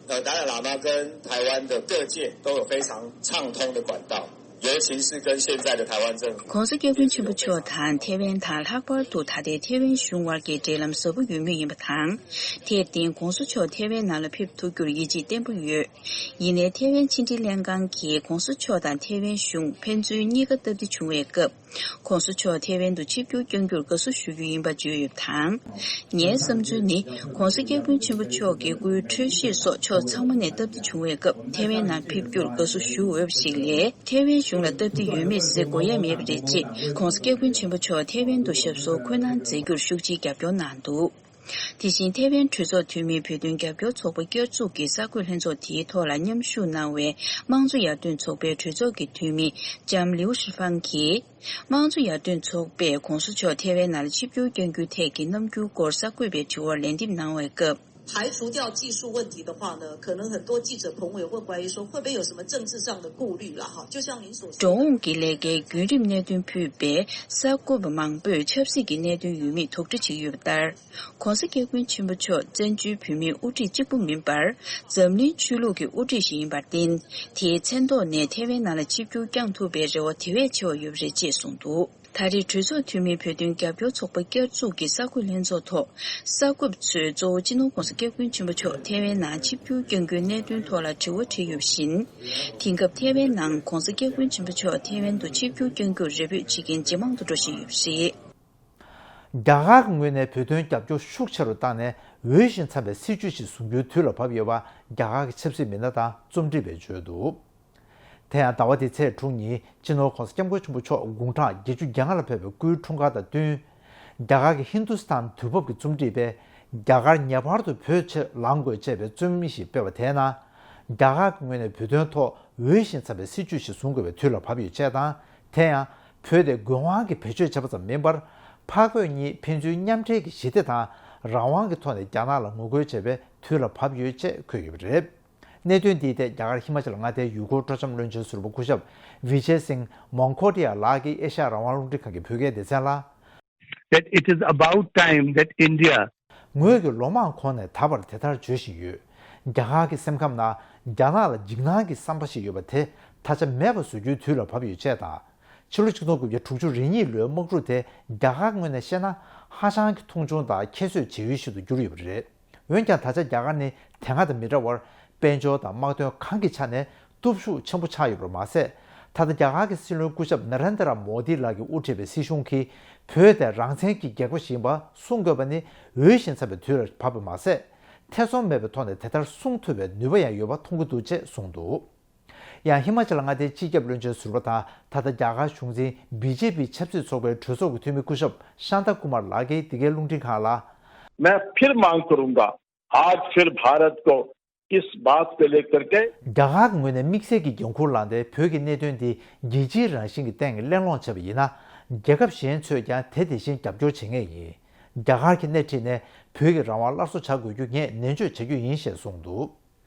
呃，达赖喇嘛跟台湾的各界都有非常畅通的管道，尤其是跟现在的台湾政府。 ༸གོང་ས་༸སྐྱབས་མགོན་ཆེན་པོ་མཆོག་དང་ཐེ་ཝན་དང་། ལྷག་པར་དུ་ད་ལྟའི་ཐེ་ཝན་གཞུང་དབར་གྱི་འབྲེལ་ལམ་ཟབ་པོ་ཡོད་མུས་ཡིན་པ་དང་། དེར་བརྟེན་༸གོང་ས་མཆོག་ཐེ་ཝན་ནང་ལ་ཕེབས་ཐུབ་རྒྱུར་ཡིད་ཆེས་བརྟན་པོ་ཡོད། ཡིན་ནའི་ཐེ་ཝན་ཕྱི་འབྲེལ་ལྷན་ཁང་གིས་༸གོང་ས་མཆོག་དང་ཐེ་ཝན་གཞུང་ཕན་ཚུན་གཉིས་ཀ་སྟབས་བདེ་བྱུང་བའི་སྐབས། ༸གོང་ས་མཆོག་ཐེ་ཝན་དུ་ཆིབས་བསྒྱུར་བསྐྱང་རྒྱུར་དགའ་བསུ་ཞུ་རྒྱུ་ཡིན་པ་བརྗོད་ཡོད་པ་དང་། ངའི་བསམ་ཚུལ་ནི། ༸གོང་ས་༸སྐྱབས་མགོན་ཆེན་པོ་མཆོག་གི་སྐུའི་འཕྲོད་བཞེས་སོགས་ཕྱོགས་ཚང་མ་ནས་སྟབས་བདེ་བྱུང་བའི་སྐབས་ཐེ་ཝན་ནང་ཕེབས་རྒྱུར་དགའ་བསུ་ཞུ་འོས་པ་ཞིག་ལས། ཐེ་ཝན་གཞུང་ལ་སྟབས་བདེ་ཡོད་མེད་ཟེར་དགོས་ཡ་མེད་པ་རེད་ཅེས་༸གོང་ས་༸སྐྱབས་མགོན་ཆེན་པོ་མཆོག་ཐེ་ཝན་དུ་ཞབས་སོར་འཁོད་གནང་མཛད་རྒྱུར་ཤུགས་ཆེའི་རྒྱབ་སྐྱོར་གནང་འདུག་དེ་བཞིན་ཐེ་ཝན་གྲོས་ཚོགས་འཐུས་མིའི་བོད་དོན་རྒྱབ་སྐྱོར་ཚོགས་པ་བསྐྱར་འཛུགས་ཀྱི་གསར་འགོད་ལྷན་ཚོགས་དེའི་ཐོག་ལ་མཉམ་ཞུགས་གནང་བའི་དམངས་གཙོ་ཡར་ཐོན་ཚོགས་པའི་གྲོས་ཚོགས་ཀྱི་འཐུས་མི་ལྕམ་ལིའུ་ཧྲི་ཧྥང་གིས། དམངས་གཙོ་ཡར་ཐོན་ཚོགས་པས་༸གོང་ས་མཆོག་ཐེ་ཝན་ནང་ལ་ཆིབས་བསྒྱུར་བསྐྱང་རྒྱུའི་ཐད་ཀྱི་རྣམ་འགྱུར་སྐོར་གསར་འགོད་པའི་དྲི་བར་ལན་འདེབས་གནང་བའི་སྐབས། 排除掉技术问题的话呢，可能很多记者朋友会怀疑说，会不会有什么政治上的顾虑啦？哈，就像您所说的。 འགྲོ་འོང་གི་ལས་ཀའི་བརྒྱུད་རིམ་གནད་དོན་ཕུད་པའི་གསར་འགོད་པ་མང་པོས་ཆབ་སྲིད་ཀྱི་གནད་དོན་ཡོད་མེད་དོགས་འདྲི་བྱེད་ཀྱི་ཡོད་པ་ལྟར། ༸གོང་ས་༸སྐྱབས་མགོན་ཆེན་པོ་མཆོག་བཙན་བྱོལ་བོད་མིའི་དབུ་ཁྲིད་གཅིག་པུ་མིན་པར། འཛམ་གླིང་ཆོས་ལུགས་ཀྱི་དབུ་ཁྲིད་ཞིག་ཡིན་པར་བརྟེན། དེའི་མཚན་ཐོག་ནས་ཐེ་ཝན་ནང་ལ་ཆིབས་བསྒྱུར་བསྐྱང་ཐུབ་པའི་རེ་བ་དེ་བས་ཆེ་བ་ཡོད་པ་རེད་ཅེས་གསུངས་འདུག་ད་རེས་གྲོས་ཚོགས་འཐུས་མིའི་བོད་དོན་རྒྱབ་སྐྱོར་ཚོགས་པ་བསྐྱར་འཛུགས་ཀྱི་གསར་འགོད་ལྷན་ཚོགས་ཐོག་གསར་འགོད་པ་ཚོས་གཙོ་བོ་སྤྱི་ནོར་༸གོང་ས་༸སྐྱབས་མགོན་ཆེན་པོ་མཆོག་ཐེ་ཝན་ནང་ཆིབས་བསྒྱུར་བསྐྱང་རྒྱུའི་གནད་དོན་ཐོག་ལ་དྲི་བ་དྲིས་ཡོད་པ་བཞིན། དེང་སྐབས་ཐེ་ཝན་ནང་༸གོང་ས་༸སྐྱབས་མགོན་ཆེན་པོ་མཆོག་ཐེ་ཝན་དུ་ཆིབས་བསྒྱུར་བསྐྱང་རྒྱུར་རེ་འབོད་བྱེད་མཁན་ཇེ་མང་དུ་འགྲོ་བཞིན་ཡོད་པ་རེད། རྒྱ་གར་གྱི་ངོས་ནས་བོད་དོན་རྒྱབ་སྐྱོར་ཤུགས་ཆེ་རུ་བཏང་ནས། འོས་ཤིང་འཚམ་པའི་སྲིད་བྱུས་ཤིག་བཟུང་རྒྱུའི་དུས་ལ་བབ་ཡོད་པ་རྒྱ་གར་གྱི་ཆབ་སྲིད་མི་སྣ་དང་རྩོམ་སྒྲིག་པས་བརྗོད་འདུག་དེ་ཡང་ཟླ་བ་འདིའི་ཚེས་དྲུག་ཉིན་སྤྱི་ནོར་༸གོང་ས་༸སྐྱབས་མགོན་ཆེན་པོ་མཆོག་དགུང་གྲངས་བརྒྱད་ཅུ་གྱ་ལྔ་ལ་ཕེབས་པའི་སྐུའི་འཁྲུངས་སྐར་དང་བསྟུན། རྒྱ་གར་གྱི་ཧིན་དུ་སི་ཐན་དུས་བབ་ཀྱི་རྩོམ་སྒྲིག་པས། རྒྱ་གར་ངེས་པར་དུ་བོད་ཕྱིར་ལང་དགོས་ཅེས་པའི་རྩོམ་ཡིག་ཞིག་སྤེལ་བ་དེའི་ནང་། རྒྱ་གར་གྱི་ངོས་ནས་བོད་དོན་ཐོག་འོས་ཤིང་འཚམ་པའི་སྲིད་བྱུས་ཤིག་བཟུང་དགོས་པའི་དུས་ལ་བབ་ཡོད་ཅེས་དང་། དེ་ཡང་བོད་དེ་དགོས་དབང་གིས་བེད་སྤྱོད་བྱས་པ་ཙམ་མིན་པར། ཕར་རྒོལ་གཉིས་ཕན་ཚུན་མཉམ་འབྲེལ་གྱི་ཞི་བདེ་དང་རང་དབང་གི་ཐོག་ནས་རྒྱ་ནག་ལ་ངོ་རྒོལ་བྱེད་པའི་དུས་ལ་བབ་ཡོད་ཅེས་འཁོད་ཡོད་པ་རེད། གནད་དོན་འདིའི་ཐད་རྒྱ་གར་ཧི་མ་ཅལ་མངའ་སྡེའི་ཡུལ་སྐོར་སྤྲོ་འཆམ་བློན་ཆེན་ཟུར་པ་སྐུ་ཞབས་Vijay Singh Mankotia ལགས་ཀྱིས་ཨེ་ཤ་ཡ་རང་དབང་རླུང་འཕྲིན་ཁང་གི་བོད་སྐད་སྡེ་ཚན་ལ། That it is about time that India ངོས་ཀྱིས་ལོ་མང་གོང་ནས་ད་བར་དེ་ལྟར་བརྗོད་བཞིན་ཡོད། རྒྱ་གར་གྱི་སེམས་ཁམས་ནང་རྒྱ་ནག་ལ་འཇིགས་སྣང་གི་བསམ་པ་ཞིག་ཡོད་པ་དེ་ད་ཆ་མེད་པ་བཟོ་རྒྱུའི་དུས་ལ་བབས་ཡོད་ཅེས་དང་། ཕྱི་ལོ་ཆིག་སྟོང་དགུ་བརྒྱ་དྲུག་ཅུ་རེ་གཉིས་ལོའི་དམག་འཁྲུག་དེ་རྒྱ་གར་ངོས་ནས་བཤད་ན་ཧ་ཅང་གི་མཐོང་ཆུང་དང་ཁྱད་གསོད་བྱེད་ཡུལ་ཞིག་ཏུ་གྱུར་ཡོད་པ་རེད། འོན་ཀྱང་ད་ཆ་རྒྱ་གར་ནི་དེ་སྔ་དང་མི་འདྲ་བར་དཔལ་འབྱོར་དང་དམག་དོན་གང་གི་ཆ་ནས་སྟོབས་ཤུགས་ཆེན་པོ་ཆགས་ཡོད་པར་མ་ཟད། ད་ལྟ་རྒྱ་གར་གྱི་སྲིད་བློན་སྐུ་ཞབས་ན་རེན་དྲ་མོ་དི་ལགས་ཀྱིས་དབུ་ཁྲིད་པའི་སྲིད་གཞུང་གིས་བོད་དེ་རང་བཙན་གྱི་རྒྱལ་ཁབ་ཞིག་ཡིན་པ་གསུང་དགོས་པ་ནི་འོས་ཤིང་འཚམ་པའི་དུས་ལ་བབས་པ་མ་ཟད། ཐེ་ཚོམ་མེད་པའི་ཐོག་ནས་དེ་ལྟར་གསུང་ཐུབ་པའི་ནུས་པ་ཡང་ཡོད་པ་མཐོང་གི་འདུག་ཅེས་གསུངས་འདུག་ཡང་ཧི་མ་ཅལ་མངའ་སྡེའི་སྤྱི་ཁྱབ་བློན་ཆེན་ཟུར་པ་དང་ད་ལྟ་རྒྱ་གར་གཞུང་འཛིན་བི་ཇེ་པི་ཆབ་སྲིད་ཚོགས་པའི་གྲོས་ཚོགས་ཀྱི་འཐུས་མི་སྐུ་ཞབས་ཤཱན་ཏ་ཀུ་མར་ལགས་ཀྱིས་འདི་གའི་རླུང་འཕྲིན་ཁང་ལ། मैं फिर मांग करूंगा, आज फिर भारत को इस बात को लेकर के རྒྱ་གར་གྱི་ངོས་ནས་དམིགས་བསལ་གྱི་འགན་འཁུར་བླངས་ཏེ་བོད་ཀྱི་གནད་དོན་འདི་རྒྱལ་སྤྱིའི་རང་བཞིན་གྱི་སྟེང་གླེང་སློང་བྱས་པ་ཡིན་ན། རྒྱལ་ཁབ་གཞན་ཚོས་ཀྱང་དེ་དེ་བཞིན་རྒྱབ་སྐྱོར་བྱེད་ངེས་ཡིན། རྒྱ་གར་གྱི་སྣེ་ཁྲིད་ནས་བོད་ཀྱི་རང་དབང་སླར་གསོ་བྱ་དགོས་རྒྱུ་ངས་ནན་བརྗོད་བྱ་རྒྱུ་ཡིན་ཞེས་གསུངས་འདུག་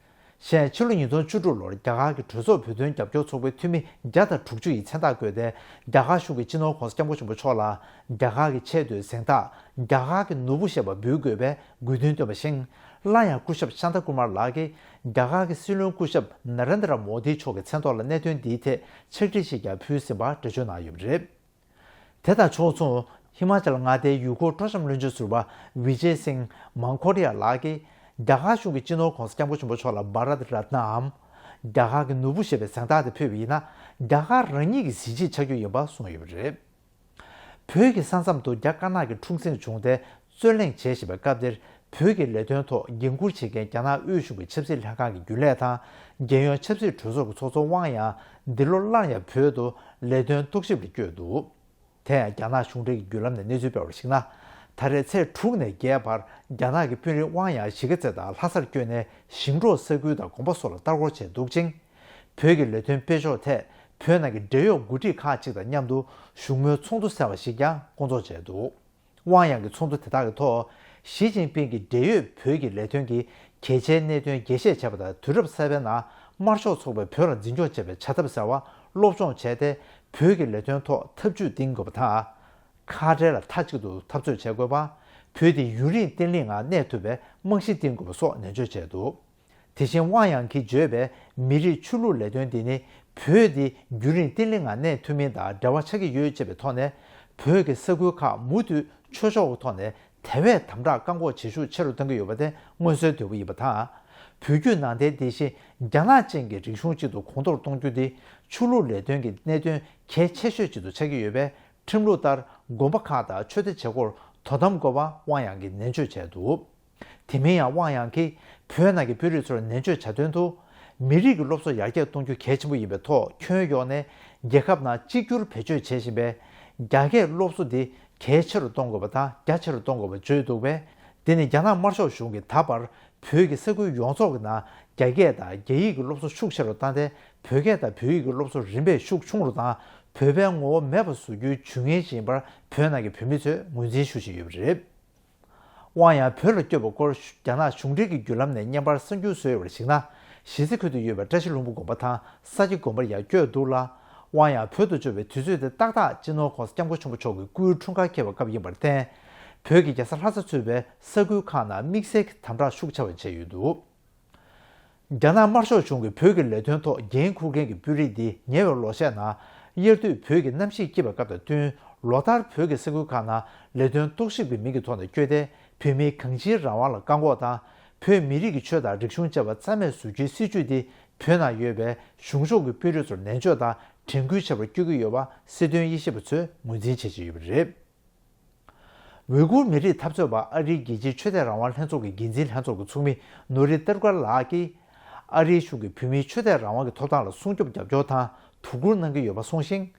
གཞན་ཕྱི་ལོ་ཉིས་སྟོང་བཅུ་དྲུག་ལོར་རྒྱ་གར་གྱི་གྲོས་ཚོགས་བོད་དོན་རྒྱབ་སྐྱོར་ཚོགས་པའི་འཐུས་མི་བརྒྱ་དང་དྲུག་ཅུ་ཡི་མཚན་རྟགས་བཀོད་དེ་རྒྱ་གར་གཞུང་གི་སྤྱི་ནོར་༸གོང་ས་༸སྐྱབས་མགོན་ཆེན་པོ་མཆོག་ལ་རྒྱ་གར་གྱི་ཆེས་མཐོའི་གཟེངས་རྟགས་རྒྱ་གར་གྱི་ནོར་བུ་ཞེས་པ་འབུལ་དགོས་པའི་དགོས་འདུན་བཏོན་པ་བཞིན། སླར་ཡང་སྐུ་ཞབས་ཤཱན་ཏཱ་ཀུ་མར་ལགས་ཀྱིས་རྒྱ་གར་གྱི་སྲིད་བློན་སྐུ་ཞབས་ན་རེན་དྲ་མོ་དི་མཆོག་གི་མཚན་ཐོག་ལ་གནད་དོན་འདིའི་ཐད་ཕྱག་བྲིས་ཤིག་ཀྱང་ཕུལ་ཟིན་པ་འགྲེལ་བརྗོད་གནང་ཡོད་པ་རེད། དེ་དང་ཕྱོགས་མཚུངས། ཧི་མ་ཅལ་མངའ་སྡེའི་ཡུལ་སྐོར་སྤྲོ་འཆམ་བློན་ཆེན་ཟུར་པ་ཝི་ཇེ་སིང་མང་ཁོ་རི་ཡ་ལགས་ཀྱིས་རྒྱ་གར་གཞུང་གི་སྤྱི་ནོར་༸གོང་ས་༸སྐྱབས་མགོན་ཆེན་པོ་མཆོག་ལ་བྷ་རཏ་རཏ་ནའམ། རྒྱ་གར་གྱི་ནོར་བུ་ཞེས་པའི་གཟེངས་རྟགས་དེ་ཕུལ་བ་ཡིན་ན། རྒྱ་གར་རང་ཉིད་ཀྱི་གཟི་བརྗིད་ཆགས་རྒྱུ་ཡིན་པ་གསུངས་ཡོད་པ་རེད། བོད་ཀྱི་ས་མཚམས་དུ་རྒྱ་དཀར་ནག་གི་འཁྲུག་འཛིང་བྱུང་སྟེ། རྩོད་གླེང་བྱེད་བཞིན་པའི་སྐབས་འདིར། བོད་ཀྱི་ལས་དོན་ཐོག་འགན་འཁུར་བྱེད་མཁན་རྒྱ་ནག་དབུས་གཞུང་གི་ཆབ་སྲིད་ལྷན་ཁང་གི་རྒྱུན་ལས་དང་། རྒྱལ་ཡོངས་ཆབ་སྲིད་གྲོས་ཚོགས་ཀྱི་ཚོགས་གཙོ་ཝང་ཡང་འདི་ལོ་སླར་ཡང་བོད་དུ་ལས་དོན་རྟོག་ཞིབ་ལ་བསྐྱོད་འདུག་དེ་ཡང་རྒྱ་ནག་གཞུང་འབྲེལ་གྱི་བརྒྱུད་ལམ་ནས་གནས་ཚུལ་སྤེལ་བར་གཞིགས་ན། ད་རེས་ཚེས་དྲུག་ནས་བརྒྱད་བར་རྒྱ་ནག་གི་དཔོན་རིགས་ཝང་ཡང་གཞིས་ཀ་རྩེ་དང་ལྷ་སར་བསྐྱོད་ནས་ཞིང་འབྲོག་ས་ཁུལ་དང་དགོན་པ་སོགས་ལ་ལྟ་སྐོར་བྱས་འདུག་ཅིང་། བོད་ཀྱི་ལས་དོན་སྤེལ་ཕྱོགས་ཐད་བོད་ནང་གི་འབྲེལ་ཡོད་འགོ་ཁྲིད་ཁག་ཅིག་དང་མཉམ་དུ་བཞུགས་མོལ་ཚོགས་འདུ་ཟེར་བ་ཞིག་ཀྱང་སྐོང་ཚོགས་བྱས་འདུག་ཝང་ཡང་གིས་ཚོགས་འདུ་དེ་དག་གི་ཐོག་ཞི་ཅིན་ཕིང་གིས་འབྲེལ་ཡོད་བོད་ཀྱི་ལས་དོན་གྱི་གལ་ཆེའི་གནད་དོན་རྒྱས་བཤད་བྱས་པ་དང་། དུས་རབས་གསར་པའི་ནང་དམར་ཤོག་ཚོགས་པས་བོད་ལ་འཛིན་སྐྱོང་བྱེད་པའི་བྱ་ཐབས་ཟེར་བ་སློབ་སྦྱོང་བྱས་ཏེ། བོད་ཀྱི་ལས་དོན་ཐོག་ཐབས་ཇུས་འདིང་དགོས་པ་དང་། ཁ་བྲལ་ལ་མཐའ་གཅིག་ཏུ་འཐབ་རྩོད་བྱེད་དགོས་པ། བོད་དེ་ཡུན་རིང་བརྟན་ལྷིང་ངང་གནས་ཐུབ་པའི་རྨང་གཞི་འདིང་དགོས་པ་སོགས་ནན་བརྗོད་བྱས་འདུག་དེ་བཞིན་ཝང་ཡང་གིས་བརྗོད་པའི་མི་རིགས་ཆོས་ལུགས་ལས་དོན་འདི་ནི། བོད་འདི་རྒྱུན་རིང་བརྟན་ལྷིང་ངང་གནས་ཐུབ་མིན་དང་འབྲེལ་བ་ཆགས་ཀྱི་ཡོད་ཅེས་པའི་ཐོག་ནས། བོད་ཀྱི་ས་ཁུལ་ཁག་མུ་མཐུད་ཆོས་ཕྱོགས་ཀྱི་ཐོག་ནས་དེ་བས་དམ་དྲག་བཀག་འགོག་བྱེད་ཤུགས་ཆེ་རུ་གཏང་གི་ཡོད་པ་དེ་མངོན་གསལ་དོད་པོ་ཡིན་པ་དང་། བོད་བརྒྱུད་ནང་བསྟན་དེ་བཞིན་རྒྱ་ནག་ཅན་གྱི་རིག་གཞུང་ཅིག་ཏུ་གོང་མཐོར་གཏོང་རྒྱུ་དེ་ཆོས་ལུགས་ལས་དོན་གྱི་གནད་དོན་གལ་ཆེ་ཤོས་ཅིག་ཏུ་ཆགས་ཀྱི་ཡོད་པས། ཁྲིམས་ལུགས་ལྟར་དགོན་པ་ཁག་དང་ཆོས་སྡེ་བྱེད་སྒོར་དོ་དམ་དགོས་པ་ཝང་ཡང་གིས་ནན་བརྗོད་བྱས་འདུག་དེ་མིན་ཡང་ཝང་ཡང་གིས་བོད་ནང་གི་དཔོན་རིགས་ཚོར་ནན་བརྗོད་བྱ་དོན་དུ། མི་རིགས་ཀྱི་སློབ་གསོ་ཡར་རྒྱས་གཏོང་རྒྱུ་གལ་ཆེན་པོ་ཡིན་པའི་ཐོག་ཁྱོན་ཡོངས་ནས་རྒྱལ་ཁབ་ནང་གཅིག་གྱུར་བེད་སྤྱོད་བྱེད་བཞིན་པའི་རྒྱ་སྐད་སློབ་གསོ་འདི་གལ་ཆེ་རུ་གཏོང་དགོས་པ་དང་རྒྱ་ཆེ་རུ་གཏོང་དགོས་པ་བརྗོད་འདུག་པས། འདི་ནི་རྒྱ་ནག་དམར་ཤོག་གཞུང་གིས་ད་བར་བོད་ཀྱི་ས་ཁུལ་ཡོངས་རྫོགས་ཀྱི་ནང་རྒྱ་སྐད་དང་རྒྱ་ཡིག་གི་སློབ་གསོ་ཤུགས་ཆེ་རུ་བཏང་སྟེ། བོད་སྐད་དང་བོད་ཡིག་གི་སློབ་གསོ་རིམ་པས་ཤུགས་ཆུང་རུ་དང་བོད་པའི་ངོ་བོ་མེད་པ་བཟོ་རྒྱུའི་ཇུས་ངན་ཞིག་ཡིན་པར་བོད་ནང་གི་བོད་མི་ཚོས་ངོས་འཛིན་ཞུ་བཞིན་ཡོད་པ་རེད། ཝང་ཡང་བོད་ལ་བསྐྱོད་པའི་སྐོར་རྒྱ་ནག་གཞུང་འབྲེལ་གྱི་བརྒྱུད་ལམ་ནས་བརྙན་པར་གསར་འགྱུར་བཟོས་ཡོད་པར་གཞིགས་ན། གཞིས་རྩེ་ཁུལ་དུ་ཡོད་པའི་བཀྲ་ཤིས་ལྷུན་པོ་དགོན་པ་དང་ས་སྐྱ་དགོན་པར་ཡང་བསྐྱོད་འདུག་ལ། ཝང་ཡང་བོད་དུ་བསྐྱོད་པའི་དུས་ཚོད་དེ་ཏག་ཏག་སྤྱི་ནོར་༸གོང་ས་༸སྐྱབས་མགོན་ཆེན་པོ་མཆོག་གི་སྐུའི་འཁྲུངས་སྐར་འཁེལ་བའི་སྐབས་ཡིན་པར་བརྟེན། བོད་ཀྱི་རྒྱལ་ས་ལྷ་ས་ཚུད་པའི་ས་ཁུལ་ཁག་ནང་དམིགས་བསལ་གྱི་དམ་དྲག་ཤུགས་ཆེ་བ་བྱས་ཡོད་འདུག་རྒྱ་ནག་དམར་ཤོག་གཞུང་གིས་བོད་ཀྱི་ལས་དོན་ཐོག་འགན་འཁུར་མཁན་གྱི་དཔོན་རིགས་འདིས་ཉེ་བའི་ལོ་ཤས་ནང་དབྱར་དུས་བོད་ཀྱི་གནམ་གཤིས་སྐྱིད་པའི་སྐབས་དང་བསྟུན། ལོ་ལྟར་བོད་ཀྱི་ས་ཁུལ་ཁག་ནང་ལས་དོན་རྟོག་ཞིབ་ཀྱི་མིང་གི་ཐོག་ནས་བསྐྱོད་དེ། བོད་མིའི་གང་ཅིའི་རང་དབང་ལ་བཀག་འགོག་དང་། བོད་མི་རིགས་ཀྱི་ཆོས་དང་རིག་གཞུང་བཅས་པ་རྩ་མེད་བཟོ་རྒྱུའི་སྲིད་བྱུས་འདི་བོད་ནང་ཡོད་པའི་གཞུང་ཕྱོགས་ཀྱི་དཔོན་རིགས་ཚོར་ནན་བརྗོད་དང་དྲན་སྐུལ་བྱེད་པར་བསྐྱོད་ཀྱི་ཡོད་པ་སྲིད་དོན་དབྱེ་ཞིབ་པ་ཚོས་ངོས་འཛིན་བྱེད་ཀྱི་ཡོད་པ་རེད། ཝི་གུར་མི་རིགས་འཐབ་རྩོད་པ་ཨ་རིའི་རྒྱལ་སྤྱིའི་ཆོས་དད་རང་དབང་ལྷན་ཚོགས་ཀྱི་འགན་འཛིན་ལྷན་ཚོགས་ཀྱི་ཚོགས་མི་ནུ་རི་ཏར་ཀར་ལགས་ཀྱིས། ཨ་རིའི་གཞུང་གིས་བོད་མིའི་ཆོས་དད་རང་དབང་གི་ཐོབ་ཐང་ལ་སྲུང་སྐྱོབ་རྒྱབ་སྐྱོར་དང་དོ་ཁུར་གནང་གི་ཡོད་པ་གསུངས་ཤིང་།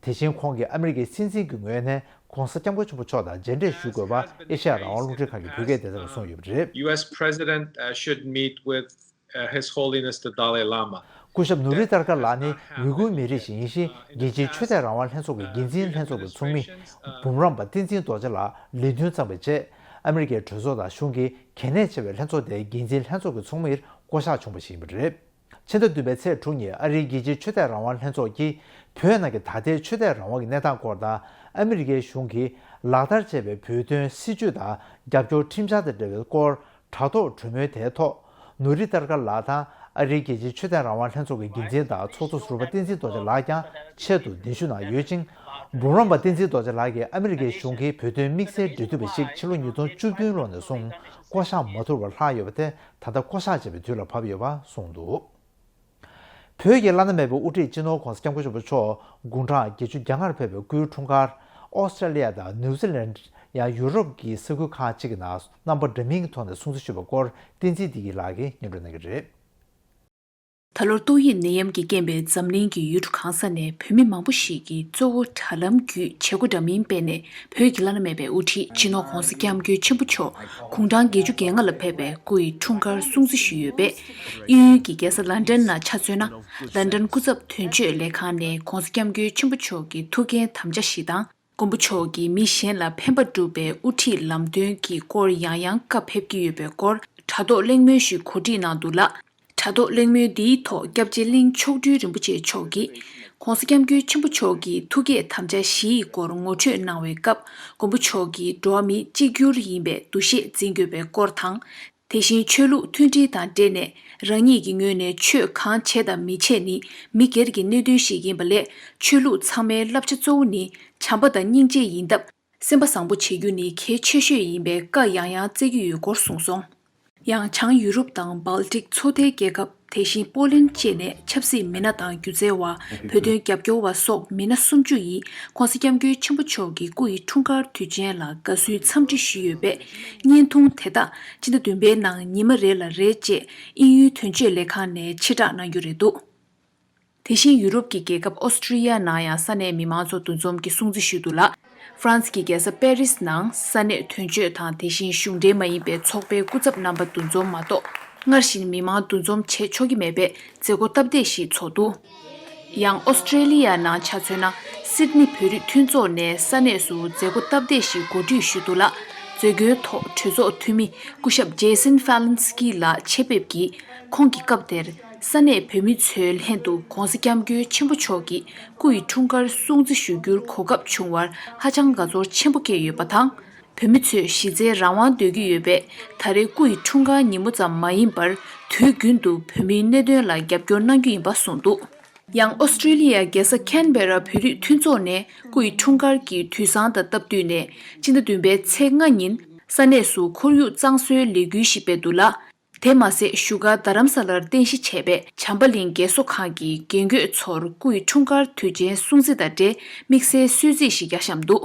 དེ་བཞིན་ཁོང་གིས་ཨ་མི་རི་ཀའི་སྲིད་འཛིན་གྱི་ངོས་ནས་༸གོང་ས་༸སྐྱབས་མགོན་ཆེན་པོ་མཆོག་དང་མཇལ་འཕྲད་ཞུ་དགོས་པ་ཨེ་ཤ་ཡ་རང་དབང་རླུང་འཕྲིན་ཁང་གི་བོད་སྐད་སྡེ་ཚན་ལ་གསུངས་ཡོད་པ་རེད། U S President, uh, should meet with, uh, His Holiness the Dalai Lama. སྐུ་ཞབས་ནུ་རི་ཏར་ཀར་ལགས་ནི་ཝི་གུར་མི་རིགས་ཤིག་ཡིན་ཞིང་། རྒྱལ་སྤྱིའི་ཆོས་དད་རང་དབང་ལྷན་ཚོགས་ཀྱི་འགན་འཛིན་ལྷན་ཚོགས་ཀྱི་ཚོགས་མི་འབུམ་རམས་པ་བསྟན་འཛིན་རྡོ་རྗེ་ལགས་ལས་མཐུན་གཙང་པའི་རྗེས། ཨ་མི་རི་ཀའི་གྲོས་ཚོགས་དང་གཞུང་གི་གལ་གནད་ཆེ་བའི་ལྷན་ཚོགས་དེའི་འགན་འཛིན་ལྷན་ཚོགས་ཀྱི་ཚོགས་མིར་བསྐོ་གཞག་བྱུང་བ་ཞིག་ཡིན་པ་རེད། ཕྱི་ཟླ་བདུན་པའི་ཚེས་དྲུག་ཉིན་ཨ་རིའི་རྒྱལ་སྤྱིའི་ཆོས་དད་རང་དབང་ལྷན་ཚོགས་ཀྱིས་བོད་ནང་གི་ད་ལྟའི་ཆོས་དད་རང་དབང་གི་གནས་སྟངས་སྐོར་དང་། ཨ་མི་རི་ཀའི་གཞུང་གིས་ལག་བསྟར་བྱས་པའི་བོད་དོན་སྲིད་བྱུས་དང་རྒྱབ་སྐྱོར་ཁྲིམས་འཆར་དང་འབྲེལ་བའི་སྐོར་དྲ་ཐོག་གྲོས་མོལ་དེའི་ཐོག་ནུ་རི་ཏར་ཀ་ལགས་དང་ཨ་རིའི་རྒྱལ་སྤྱིའི་ཆོས་དད་རང་དབང་ལྷན་ཚོགས་ཀྱི་འགན་འཛིན་དང་ཚོགས་གཙོ་ཟུར་པ་བསྟན་འཛིན་རྡོ་རྗེ་ལགས་ཀྱང་ཆེད་དུ་གདན་ཞུ་གནང་ཡོད་ཅིང་། འབུམ་རམས་པ་བསྟན་འཛིན་རྡོ་རྗེ་ལགས་ཀྱིས་ཨ་མི་རི་ཀའི་གཞུང་གིས་བོད་དོན་དམིགས་བསལ་འབྲེལ་མཐུད་པ་ཞིག་ཕྱི་ལོ་ཉིས་སྟོང་བཅུ་བདུན་ལོ་ནས་བཟུང་བསྐོ་གཞག་མ་ཐུབ་པར་ལྷག་ཡོད་པ་དེ་ད་ལྟ་བསྐོ་གཞག་བྱས་པའི་དུས་ལ་བབས་ཡོད་པ་གསུངས་འདུག་བོད་ཀྱི་བླ་ན་མེད་པའི་དབུ་ཁྲིད་སྤྱི་ནོར་༧གོང་ས་༧སྐྱབས་མགོན་ཆེན་པོ་མཆོག་དགུང་གྲངས་བརྒྱད་ཅུ་གྱ་ལྔར་ཕེབས་པའི་སྐུའི་འཁྲུངས་སྐར་ཨོ་སི་ཀྲེ་ལི་ཡ་དང་ནིའུ་ཛི་ལན་ཡང་ཡུ་རོབ་ཀྱི་ས་ཁུལ་ཁག་ཅིག་གི་ནང་རྣམ་པ་འདྲ་མིན་གྱི་ཐོག་ནས་སྲུང་བརྩི་ཞུས་པའི་སྐོར་བསྟན་འཛིན་བདེ་སྐྱིད་ལགས་ཀྱིས་སྙན་སྒྲོན་གནང་གི་རེད། ད་ལོར་ཏོག་དབྱིབས་ནད་ཡམས་ཀྱི་རྐྱེན་པས་འཛམ་གླིང་གི་ཡུལ་གྲུ་གང་ས་ནས་བོད་མི་མང་པོ་ཞིག་གིས་གཙོ་བོ་དྲ་ལམ་བརྒྱུད་བྱེད་སྒོ་འདྲ་མིན་སྤེལ་ནས་བོད་ཀྱི་བླ་ན་མེད་པའི་དབུ་ཁྲིད་སྤྱི་ནོར་༧གོང་ས་༧སྐྱབས་མགོན་ཆེན་པོ་མཆོག་དགུང་གྲངས་བརྒྱད་ཅུ་གྱ་ལྔ་ལ་ཕེབས་པའི་སྐུ་ཡི་འཁྲུངས་སྐར་སྲུང་བརྩི་ཞུས་ཡོད་པས། དབྱིན་ཡུལ་གྱི་རྒྱལ་ས་ལན་ཀྲན་ནང་ཆ་མཚོན་ན། ལན་ཀྲན་སྐུ་ཚབ་དོན་གཅོད་ལས་ཁང་ནས་༧གོང་ས་༧སྐྱབས་མགོན་ཆེན་པོ་མཆོག་གི་ཐུགས་འགན་དམ་བཅའ་ཞིག་དང་། མགོན་པོ་མཆོག་གིས་མི་གཞན་ལ་ཕན་པ་སྒྲུབ་པའི་དབུ་ཁྲིད་ལམ་སྟོན་གྱི་སྐོར་ཡང་ཡང་བཀའ་ཕེབས་ཀྱི་ཡོད་པའི་སྐོར་དྲ་ཐོག་གླེང་མོལ་ཞིག་གོ་སྒྲིག་གནང་འདུག་ལ། དྲ་ཐོག་གླེང་མོལ་འདིའི་ཐོག་སྐྱབས་རྗེ་གླིང་མཆོག་སྤྲུལ་རིན་པོ་ཆེ་མཆོག་གིས། ༧གོང་ས་༧སྐྱབས་མགོན་ཆེན་པོ་མཆོག་གི་ཐུགས་བསྐྱེད་དམ་བཅའ་བཞི་ཡི་སྐོར་ངོ་སྤྲོད་གནང་བའི་སྐབས། མགོན་པོ་མཆོག་གིས་འགྲོ་བ་མི་གཅིག་གྱུར་ཡིན་པའི་འདུ་ཤེས་འཛིན་དགོས་པའི་སྐོར་དང་། དེ་བཞིན་ཆོས་ལུགས་མཐུན་སྒྲིལ་དང་འབྲེལ་ནས། རང་ཉིད་ཀྱི་ངོས་ནས་ཆོས་གང་བྱེད་དང་མི་བྱེད་ནི་མི་སྒེར་གྱི་གནད་དོན་ཞིག་ཡིན་པ་ལས། ཆོས་ལུགས་ཚང་མའི་བསླབ་བྱ་གཙོ་བོ་ནི་བྱམས་པ་དང་སྙིང་རྗེ་ཡིན་སྟབས། སེམས་པ་བཟང་པོ་བྱེད་རྒྱུ་ནི་གལ་ཆེ་ཤོས་ཡིན་པའི་བཀའ་ཡང་ཡང་སྩལ་གྱི་ཡོད་སྐོར་གསུངས་སོང་། ཡང་བྱང་ཡུ་རོབ་དང་སྦལ་ཏིག་ཚོ་མཐའི་རྒྱལ་ཁབ། དེ་བཞིན་པོ་ལན་བཅས་ནས་ཆབ་སྲིད་མི་སྣ་དང་སྒྱུ་རྩལ་བ། བོད་དོན་རྒྱབ་སྐྱོར་བ་སོགས་མི་སྣ་སུམ་ཅུ་ཡིས་༧གོང་ས་༧སྐྱབས་མགོན་ཆེན་པོ་མཆོག་གི་སྐུ་ཡི་འཁྲུངས་སྐར་དུས་ཆེན་ལ་དགའ་བསུའི་འཚམས་འདྲི་ཞུས་ཡོད་པས། བརྙན་ཐུང་དེ་དག་སྤྱི་ཟླ་བདུན་པའི་ནང་ཉི་མ་རེ་ལ་རེ་བཅས་དབྱིན་ཡུལ་དོན་གཅོད་ལས་ཁང་ནས་ཕྱིར་བསྒྲགས་གནང་རྒྱུ་རེད་འདུག་དེ་བཞིན་ཡུ་རོབ་ཀྱི་རྒྱལ་ཁབ་ཨོ་སི་ཀྲི་ཡ་ནང་ཡང་ས་གནས་མི་མང་ཚོ་འདུ་འཛོམས་ཀྱིས་སྲུང་བརྩི་ཞུས་འདུག་ལ། ཧྥ་རན་སི་གི་རྒྱལ་ས་པེ་རིས་ནང་ས་གནས་དོན་གཅོད་དང་དེ་བཞིན་གཞུང་འབྲེལ་མ་ཡིན་པའི་ཚོགས་པའི་སྐུ་ཚབ་རྣམ་པ་འདུ་འཛོམས་མ་གཏོགས་སྔར་བཞིན་མི་མང་འདུ་འཛོམས་བྱེད་ཆོག་གི་མེད་པས་མཛད་སྒོ་སྟབས་བདེ་ཞིག་ཚོགས་འདུག་ཡང་ཨོ་སི་ཀྲེ་ལི་ཡ་ནང་ཆ་མཚོན་ན། སིད་ནི་བོད་རིགས་མཐུན་ཚོགས་ནས་ས་གནས་སུ་མཛད་སྒོ་སྟབས་བདེ་ཞིག་གོ་སྒྲིག་ཞུས་འདུག་ལ། མཛད་སྒོའི་ཐོག་གྲོས་ཚོགས་འཐུས་མི་སྐུ་ཞབས་ཇེ་སིན་ཧྥ་ལན་སི་ཀི་ལགས་ཆེད་ཕེབས་ཀྱིས། ཁོང་གིས་སྐབས་དེར་ས་གནས་བོད་མི་ཚོའི་ལྷན་དུ་༧གོང་ས་༧སྐྱབས་མགོན་ཆེན་པོ་མཆོག་གི་སྐུ་ཡི་འཁྲུངས་སྐར་སྲུང་བརྩི་ཞུ་རྒྱུར་གོ་སྐབས་བྱུང་བར་ཧ་ཅང་དགའ་ཚོར་ཆེན་པོ་སྐྱེས་ཡོད་པ་དང་། བོད་མི་ཚོས་གཞི་རྩའི་རང་དབང་འདོད་ཀྱི་ཡོད་པས། ད་རེས་སྐུ་ཡི་འཁྲུངས་སྐར་ཉིན་མོ་ཙམ་མ་ཡིན་པར། དུས་རྒྱུན་དུ་བོད་མིའི་གནད་དོན་ལ་རྒྱབ་སྐྱོར་གནང་རྒྱུ་ཡིན་པ་གསུངས་འདུག་ཡང་ཨོ་སི་ཀྲི་ལི་ཡ་རྒྱལ་ས་ཁན་བེ་ར་བོད་རིགས་མཐུན་ཚོགས་ནས་སྐུ་ཡི་འཁྲུངས་སྐར་གྱི་དུས་བཟང་དང་སྟབས་བསྟུན་ནས། སྤྱི་ཟླ་བདུན་པའི་ཚེས་ལྔ་ཉིན་ས་གནས་སུ་ཁོར་ཡུག་གཙང་བཟོའི་ལས་འགུལ་ཞིག་སྤེལ་འདུག་ལ། དེ་མ་ཟད་བཞུགས་སྒར་རྡ་རམ་ས་ལར་རྟེན་གཞི་བྱས་པའི་བྱམས་པ་གླིང་རྒས་གསོ་ཁང་གི་རྒན་རྒོན་ཚོར་སྐུ་ཡི་འཁྲུངས་སྐར་དུས་ཆེན་སྲུང་བརྩི་དང་འབྲེལ་དམིགས་བསལ་གསོལ་ཚིགས་ཤིག་རྒྱག་བཞིན་འདུག་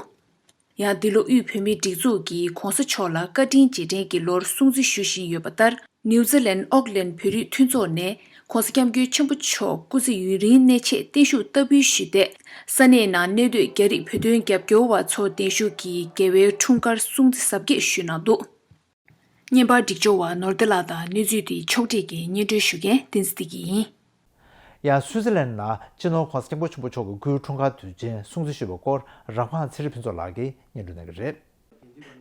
ཡང་འདི་ལོ་དབུས་བོད་མིའི་སྒྲིག་འཛུགས་ཀྱིས་གོང་ས་མཆོག་ལ་བཀའ་དྲིན་རྗེས་དྲན་གྱི་ལོར་སྲུང་བརྩི་ཞུ་བཞིན་ཡོད་པ་ལྟར། ནིའུ་ཛི་ལན་ཨོག་ལན་བོད་རིགས་མཐུན་ཚོགས་ནས་གོང་ས་སྐྱབས་མགོན་ཆེན་པོ་མཆོག་སྐུ་ཚེ་ཡུན་རིང་གནས་ཆེད་བརྟན་བཞུགས་བསྟར་འབུལ་ཞུས་ཏེ། ས་གནས་ནང་གནས་སྡོད་རྒྱ་རིགས་བོད་དོན་རྒྱབ་སྐྱོར་བ་ཚོ་གདན་ཞུ་གིས་རྒྱལ་བའི་འཁྲུངས་སྐར་སྲུང་བརྩི་གཟབ་རྒྱས་ཞུས་གནང་འདུག་བརྙན་པར་སྒྲིག་སྦྱོར་བ་ནོར་བདེ་ལགས་དང་གནས་ཚུལ་དེ་ཕྱོགས་སྒྲིག་གིས་སྙན་སྒྲོན་ཞུ་མཁན་བསྟན་འཛིན་བདེ་སྐྱིད་ཡིན། ཡང་སུའུ་ཙི་ལན་ནང་སྤྱི་ནོར་༧གོང་ས་༧སྐྱབས་མགོན་ཆེན་པོ་མཆོག་གི་སྐུའི་འཁྲུངས་སྐར་དུས་ཆེན་སྲུང་བརྩི་ཞུས་པའི་སྐོར་རབ་ཁང་ཚེ་རིང་ཕུན་ཚོགས་ལགས་ཀྱིས་སྙན་སྒྲོན་གནང་གི་རེད།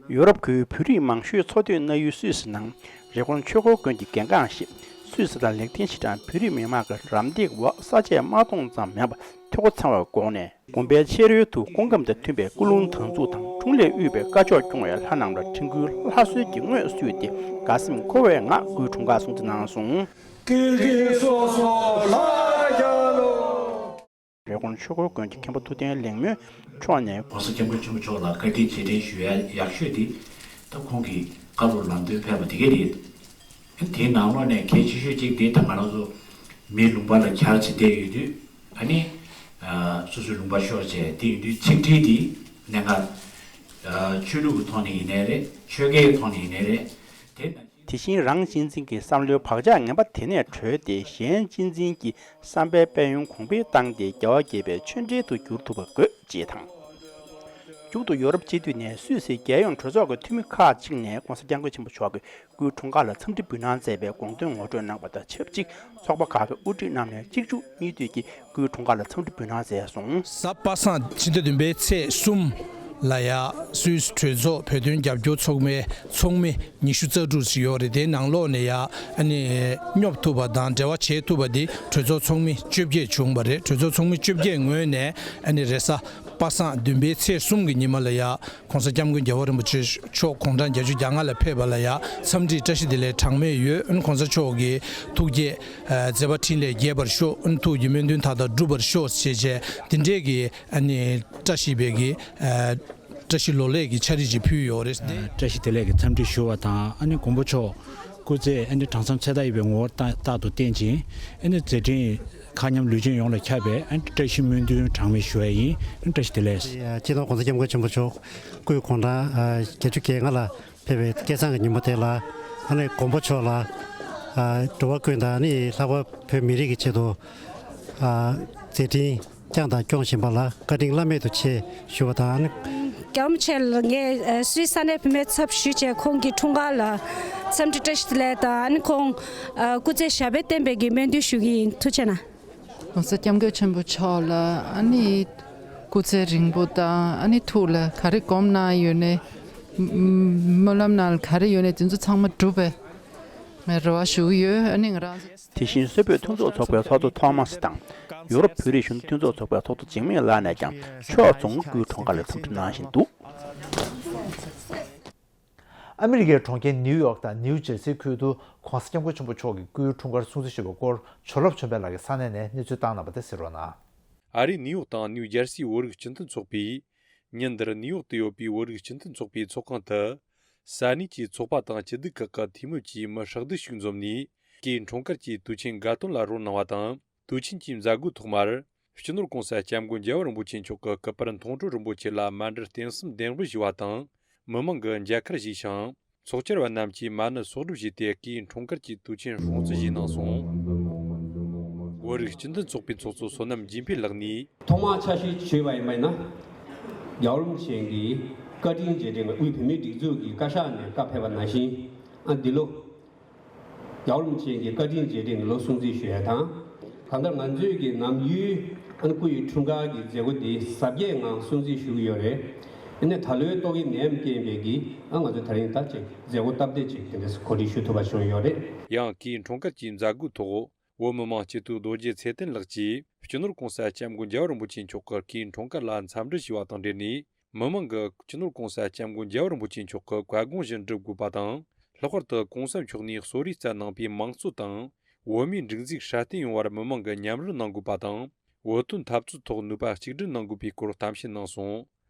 ཡོ་རོབ་ཁུལ་བོད་རིགས་མང་ཤོས་འཚོ་སྡོད་གནང་ཡུལ་སུད་སི་ནང་རི་ཀོན་ཆོས་འཁོར་དགོན་གྱི་རྒན་རྒོན་ཞིག་སུད་སི་དང་ལེགས་ལྡན་ཕྱི་བྲག་བོད་རིགས་མི་མང་གི་རམ་འདེགས་འོག་ས་དཔྱད་དམག་དོང་ཙམ་མིན་པར་འཐུས་སྒོ་ཚང་བའི་སྒོ་ནས། དགོན་པའི་ཕྱི་རོལ་དུ་སྐུ་ཁམས་དང་མཐུན་པའི་སྐུ་རླུང་དར་ཚུགས་དང་འཁྲུངས་ལྷས་དབུས་པའི་བཀའ་ཆོས་སྐྱོང་བའི་ལྷ་རྣམས་ལ་དྲན་སྐུལ་ལྷ་གསོལ་གྱི་དངོས་བསུས་ཏེ་དགའ་སེམས་འཁོལ་བའི་ངང་སྐུའི་འཁྲུངས་སྐར་སྲུང་བརྩི་གནང་སོང་། ཀི་རི་སོ་སོ་ལ་རྒྱ་ལོ། རི་ཀོན་ཆོས་འཁོར་དགོན་གྱི་མཁན་པོ་ཐུབ་བསྟན་ལེགས་སྨོན་མཆོག་ནས། ༸གོང་ས་༸སྐྱབས་མགོན་ཆེན་པོ་མཆོག་ལ་བཀའ་དྲིན་རྗེས་དྲན་ཞུ་ཡ་ཡག་ཤོས་དེ་ད་ཁོང་གི་བཀའ་སློབ་ལམ་སྟོན་ཕེབས་པ་དེ་ག་རེད། དེའི་ནང་ལོགས་ནས་གལ་ཆེ་ཤོས་གཅིག་དེ་ད་ང་རང་ཚོ་མིའི་ལུང་པ་ལ་གྱར་བྱས་བསྡད་ཡོད་དུས་ཨ་ནི་སོ་སོའི་ལུང་པ་ཤོར་བྱས་དེ་ཡིན་དུས་ཆིག་སྒྲིལ་དེ་གནད་འགག་ཆོས་ལུགས་ཀྱི་ཐོག་ནས་ཡིན་ནའི་རེད། ཆོལ་ཁའི་ཐོག་ནས་ཡིན་ནའི་རེད། དེ་ནང་བཞིན། དེ་བཞིན་རང་གཅེས་འཛིན་གྱི་བསམ་བློའི་བག་ཆགས་ངན་པ་དེ་ནས་གྲོལ་ཏེ་གཞན་གཅེས་འཛིན་གྱི་བསམ་པའི་དཔལ་ཡོན་གོང་འཕེལ་བཏང་སྟེ་རྒྱལ་བ་དགྱེས་པའི་ཆོས་འབྲེལ་དུ་འགྱུར་ཐུབ་པ་དགོས་ཅེས་དང་། མཇུག་ཏུ་ཡོ་རོབ་སྤྱི་འཐུས་ནས་སུད་སིའི་རྒྱལ་ཡོངས་གྲོས་ཚོགས་ཀྱི་འཐུས་མི་ཁག་ཅིག་ནས་༸གོང་ས་༸སྐྱབས་མགོན་ཆེན་པོ་མཆོག་གི་སྐུའི་འཁྲུངས་སྐར་ལ་འཚམས་འདྲི་འབུལ་གནང་མཛད་པའི་དགོངས་དོན་ངོ་སྤྲོད་གནང་བ་དང་ཆབས་ཅིག་ཚོགས་པ་ཁག་གི་དབུ་ཁྲིད་རྣམས་ནས་གཅིག་མཇུག་གཉིས་མཐུད་ཀྱིས་སྐུའི་འཁྲུངས་སྐར་ལ་འཚམས་འདྲི་འབུལ་གནང་མཛད་སོང་། གཟའ་པ་སངས་ཕྱི་ཟླ་བདུན་པའི་ཚེས་གསུམ། ལ་ཡ་སུད་སི་གྲོས་ཚོགས་བོད་དོན་རྒྱབ་སྐྱོར་ཚོགས་མའི་ཚོགས་མི་ཉི་ཤུ་རྩ་དྲུག་ཅིག་ཡོད་རེད། དེའི་ནང་ལོགས་ནས་ཡ་ཨ་ནི་སྙོབ་ཐུབ་པ་དང་འབྲེལ་བ་བྱེད་ཐུབ་པ་དེ་གྲོས་ཚོགས་ཚོགས་མི་བཅོ་བརྒྱད་བྱུང་བ་རེད། གྲོས་ཚོགས་ཚོགས་མི་བཅོ་བརྒྱད་ངོས་ནས་ཨ་ནི་རེས་གཟའ་པ་སངས་བདུན་པའི་ཚེས་གསུམ་གྱི་ཉི་མ་ལ་ཡ་༸གོང་ས་༸སྐྱབས་མགོན་རྒྱལ་བ་རིན་པོ་ཆེ་མཆོག་དགུང་གྲངས་བརྒྱད་ཅུ་གྱ་ལྔ་ལ་ཕེབས་པ་ལ་ཡ་འཚམས་འདྲིའི་བཀྲ་ཤིས་བདེ་ལེགས་གྲངས་མེད་ཡོད། ཨ་ནི་༸གོང་ས་མཆོག་གི་ཐུགས་བསྐྱེད་མཛད་པ་འཕྲིན་ལས་རྒྱས་པར་ཤོག་ཨ་ནི་ཐུགས་ཀྱི་སྨོན་འདུན་མཐའ་དག་འགྲུབ་པར་ཤོག་ཞེས་བྱས་འདི་འདྲས་ཀྱི་ཨ་ནི་བཀྲ་ཤིས་པའི་གི་བཀྲ་ཤིས་ལོ་ལེགས་ཀྱི་ཕྱག་བྲིས་ཅིག་ཕུལ་ཡོད་རེད། བཀྲ་ཤིས་བདེ་ལེགས་ཀྱི་འཚམས་འདྲི་ཞུ་བ་དང་ཨ་ནི་མགོན་པོ་མཆོག་སྐུ་ཚེ་ཨ་ནི་གྲངས་ཚང་ཚད་ལྡན་ཡོད་པའི་ངོ་བོར་རྟག་ཏུ་བརྟན་ཅིང་ཨ་ནི་མཛད་འཕྲིན་མཁའ་མཉམ་ལུས་ཅན་ཡོངས་ལ་ཁྱབ་པའི་ཨ་ནི་བཀྲ་ཤིས་སྨོན་འདུན་གྲངས་མེད་ཞུ་བ་ཡིན། ཨ་ནི་བཀྲ་ཤིས་བདེ་ལེགས། སྤྱི་ནོར་༸གོང་ས་༸སྐྱབས་མགོན་ཆེན་པོ་མཆོག་སྐུའི་དགུང་གྲངས་བརྒྱད་ཅུ་གྱ་ལྔ་ལ་ཕེབས་པའི་སྐལ་བཟང་གི་ཉིན་མོ་དེ་ལ་ཨ་ནི་མགོན་པོ་མཆོག་ལ་འགྲོ་བ་ཀུན་དང་ཨ་ནི་ལྷག་པར་བོད་མི་རིགས་ཀྱི་ཆེད་དུ་མཛད་འཕྲིན་བསྐྱངས་དང་སྐྱོང་བཞིན་པ་ལ་བཀའ་དྲིན་བླ་མེད་དུ་ཆེ་ཞུ་བ་དང་། རྒྱལ་བ་རིན་པོ་ཆེ་ལ་ངས་སུད་སི་ས་གནས་བུད་མེད་ཚབ་ཞུས་བྱས་ཁོང་གི་འཁྲུངས་སྐར་ལ་འཚམས་འདྲི་བཀྲ་ཤིས་བདེ་ལེགས་དང་ཨ་ནི་ཁོང་སྐུ་ཚེ་ཞབས་པད་བརྟན་པའི་གི་སྨོན་འདུན་ཞུ་གི་ཡིན། ཐུགས་རྗེ་གནང་།༸གོང་ས་༸སྐྱབས་མགོན་ཆེན་པོ་མཆོག་ལ་ཨ་ནི་སྐུ་ཚེ་རིང་པོ་དང་ཨ་ནི་ཐུགས་ལ་ག་རེ་སྒོམ་གནང་ཡོད་ནས་སྨོན་ལམ་ནང་ལ་ག་རེ་ཡོད་ནས་དེ་ཚོ་ཚང་མ་འགྲུབ་པའི་ངས་རེ་བ་ཞུ་གི་ཡོད། ཨ་ནི་ང་རང་། དེ་བཞིན་སུད་བོད་མཐུན་ཚོགས་ཚོགས་པའི་ཚོགས་གཙོ་ཐོ་མ་སི་དང་ཡུ་རོབ་བོད་རིགས་གཞོན་ནུ་མཐུན་ཚོགས་ཚོགས་པའི་ཚོགས་གཙོ་འཇིགས་མེད་ལགས་ནས་ཀྱང་ཕྱོགས་མཚུངས་སྐུའི་འཁྲུངས་སྐར་ལ་འཚམས་འདྲི་གནང་བཞིན་འདུག། ཨ་མི་རི་ཀའི་གྲོང་ཁྱེར་ནིའུ་ཡོག་དང་ནིའུ་ཇར་སིའི་ཁུལ་དུ་༸གོང་ས་༸སྐྱབས་མགོན་ཆེན་པོ་མཆོག་གི་སྐུའི་འཁྲུངས་སྐར་སྲུང་བརྩི་ཞུས་པའི་སྐོར་ཇོ་ལོ་ཆོས་འཕེལ་ལགས་ཀྱིས་ས་གནས་ནས་གནས་ཚུལ་བཏང་གནང་བ་དེ་གསན་རོགས་གནང་། ཨ་རིའི་ནིའུ་ཡོག་དང་ནིའུ་ཇར་སིའི་བོད་རིགས་སྤྱི་མཐུན་ཚོགས་པས་ཉིན་འདིར་ནིའུ་ཡོག་ཏུ་ཡོད་པའི་བོད་རིགས་སྤྱི་མཐུན་ཚོགས་པའི་ཚོགས་ཁང་དུ་ས་གནས་ཀྱི་ཚོགས་པ་དང་སྤྱི་བསྡུ་ཁག་གི་འཐུས་མི་བཅས་མི་ཧྲག་བསྡུས་ཤིག་འཛོམས་ནས་སྐུའི་འཁྲུངས་སྐར་གྱི་དུས་ཆེན་དགའ་སྟོན་ལ་རོལ་གནང་བ་དང་། དུས་ཆེན་གྱི་མཛད་སྒོའི་ཐོག་མར། སྤྱི་ནོར་༸གོང་ས་༸སྐྱབས་མགོན་རྒྱལ་བ་རིན་པོ་ཆེ་མཆོག་གི་སྐུ་པར་མཐོང་གྲོལ་རིན་པོ་ཆེ་ལ་མཎྜལ་རྟེན་གསུམ་གདན་འབུལ་ཞུས་པ་དང་། མི་མང་གིས་མཇལ་ཁ་བཞེས་ཤིང་། ཚོགས་བཅར་བ་རྣམས་ཀྱིས་མ་ཎི་གསོག་སྒྲུབ་བྱས་ཏེ་སྐུའི་འཁྲུངས་སྐར་གྱི་དུས་ཆེན་སྲུང་བརྩི་ཞུས་གནང་སོང་། བོད་རིགས་སྤྱི་མཐུན་ཚོགས་པའི་ཚོགས་གཙོ་བསོད་ནམས་འཇིགས་འཕེལ་ལགས་ནས། ཐོག་མར་ཕྱག་བཞེས་ཞུས་པ་ཡིན་པ་ཡིན་ན། རྒྱལ་བ་རིན་པོ་ཆེ་གི་བཀའ་དྲིན་རྗེས་དྲན་དབུས་བོད་མིའི་སྒྲིག་འཛུགས་ཀྱི་བཀའ་ཤག་ནས་བཀའ་ཕེབས་པ་ནང་བཞིན། ཨ་འདི་ལོ། རྒྱལ་བ་རིན་པོ་ཆེ་གི་བཀའ་དྲིན་རྗེས་དྲན་གྱི་ལོ་སྲུང་བརྩི་ཞུ་ཡ་དང་། གང་ལྟར་ང་ཚོའི་གི་ནམ་ཡུལ་ཨ་ནི་སྐུ་ཡི་འཁྲུངས་སྐར་གྱི་མཛད་སྒོ་འདི་གཟབ་རྒྱས་ངང་སྲུང་བརྩི་ཞུ་གི་ཡོད་རེད། ཨ་ནི་ད་ལོའི་ཏོག་དབྱིབས་ནད་ཡམས་རྐྱེན་པས་གི་ཨ་ང་ཚོ་ད་རིང་ད་ཅིག་མཛད་སྒོ་སྟབས་བདེ་ཅིག་དེ་འདྲ་གོ་སྒྲིག་ཞུ་ཐུབ་པ་བྱུང་ཡོད་རེད། ཡང་སྐུའི་འཁྲུངས་སྐར་གྱི་མཛད་སྒོའི་ཐོག་བོད་མི་མང་སྤྱི་འཐུས་རྡོ་རྗེ་ཚེ་བརྟན་ལགས་ཀྱིས་སྤྱི་ནོར་༸གོང་ས་༸སྐྱབས་མགོན་རྒྱལ་བ་རིན་པོ་ཆེ་མཆོག་གི་སྐུའི་འཁྲུངས་སྐར་ལ་འཚམས་འདྲི་ཞུས་པ་དང་འབྲེལ་ནས། མི་མང་གིས་སྤྱི་ནོར་༸གོང་ས་༸སྐྱབས་མགོན་རྒྱལ་བ་རིན་པོ་ཆེ་མཆོག་གི་བཀའ་དགོངས་བཞིན་སྒྲུབ་དགོས་པ་དང་། ལྷག་པར་དུ་༸གོང་ས་མཆོག་ནས་གསོ་རིག་རྩལ་གནང་པའི་དམངས་གཙོ་དང་། བོད་མིའི་སྒྲིག་འཛུགས་སྲ་བརྟན་ཡོང་བར་མི་མང་གིས་མཉམ་རུབ་གནང་དགོས་པ་དང་། བོད་དོན་འཐབ་རྩོད་ཐོག་ནུས་པ་གཅིག་སྒྲིལ་གནང་དགོས་པའི་སྐོར་གཏམ་བཤད་གནང་སོང་།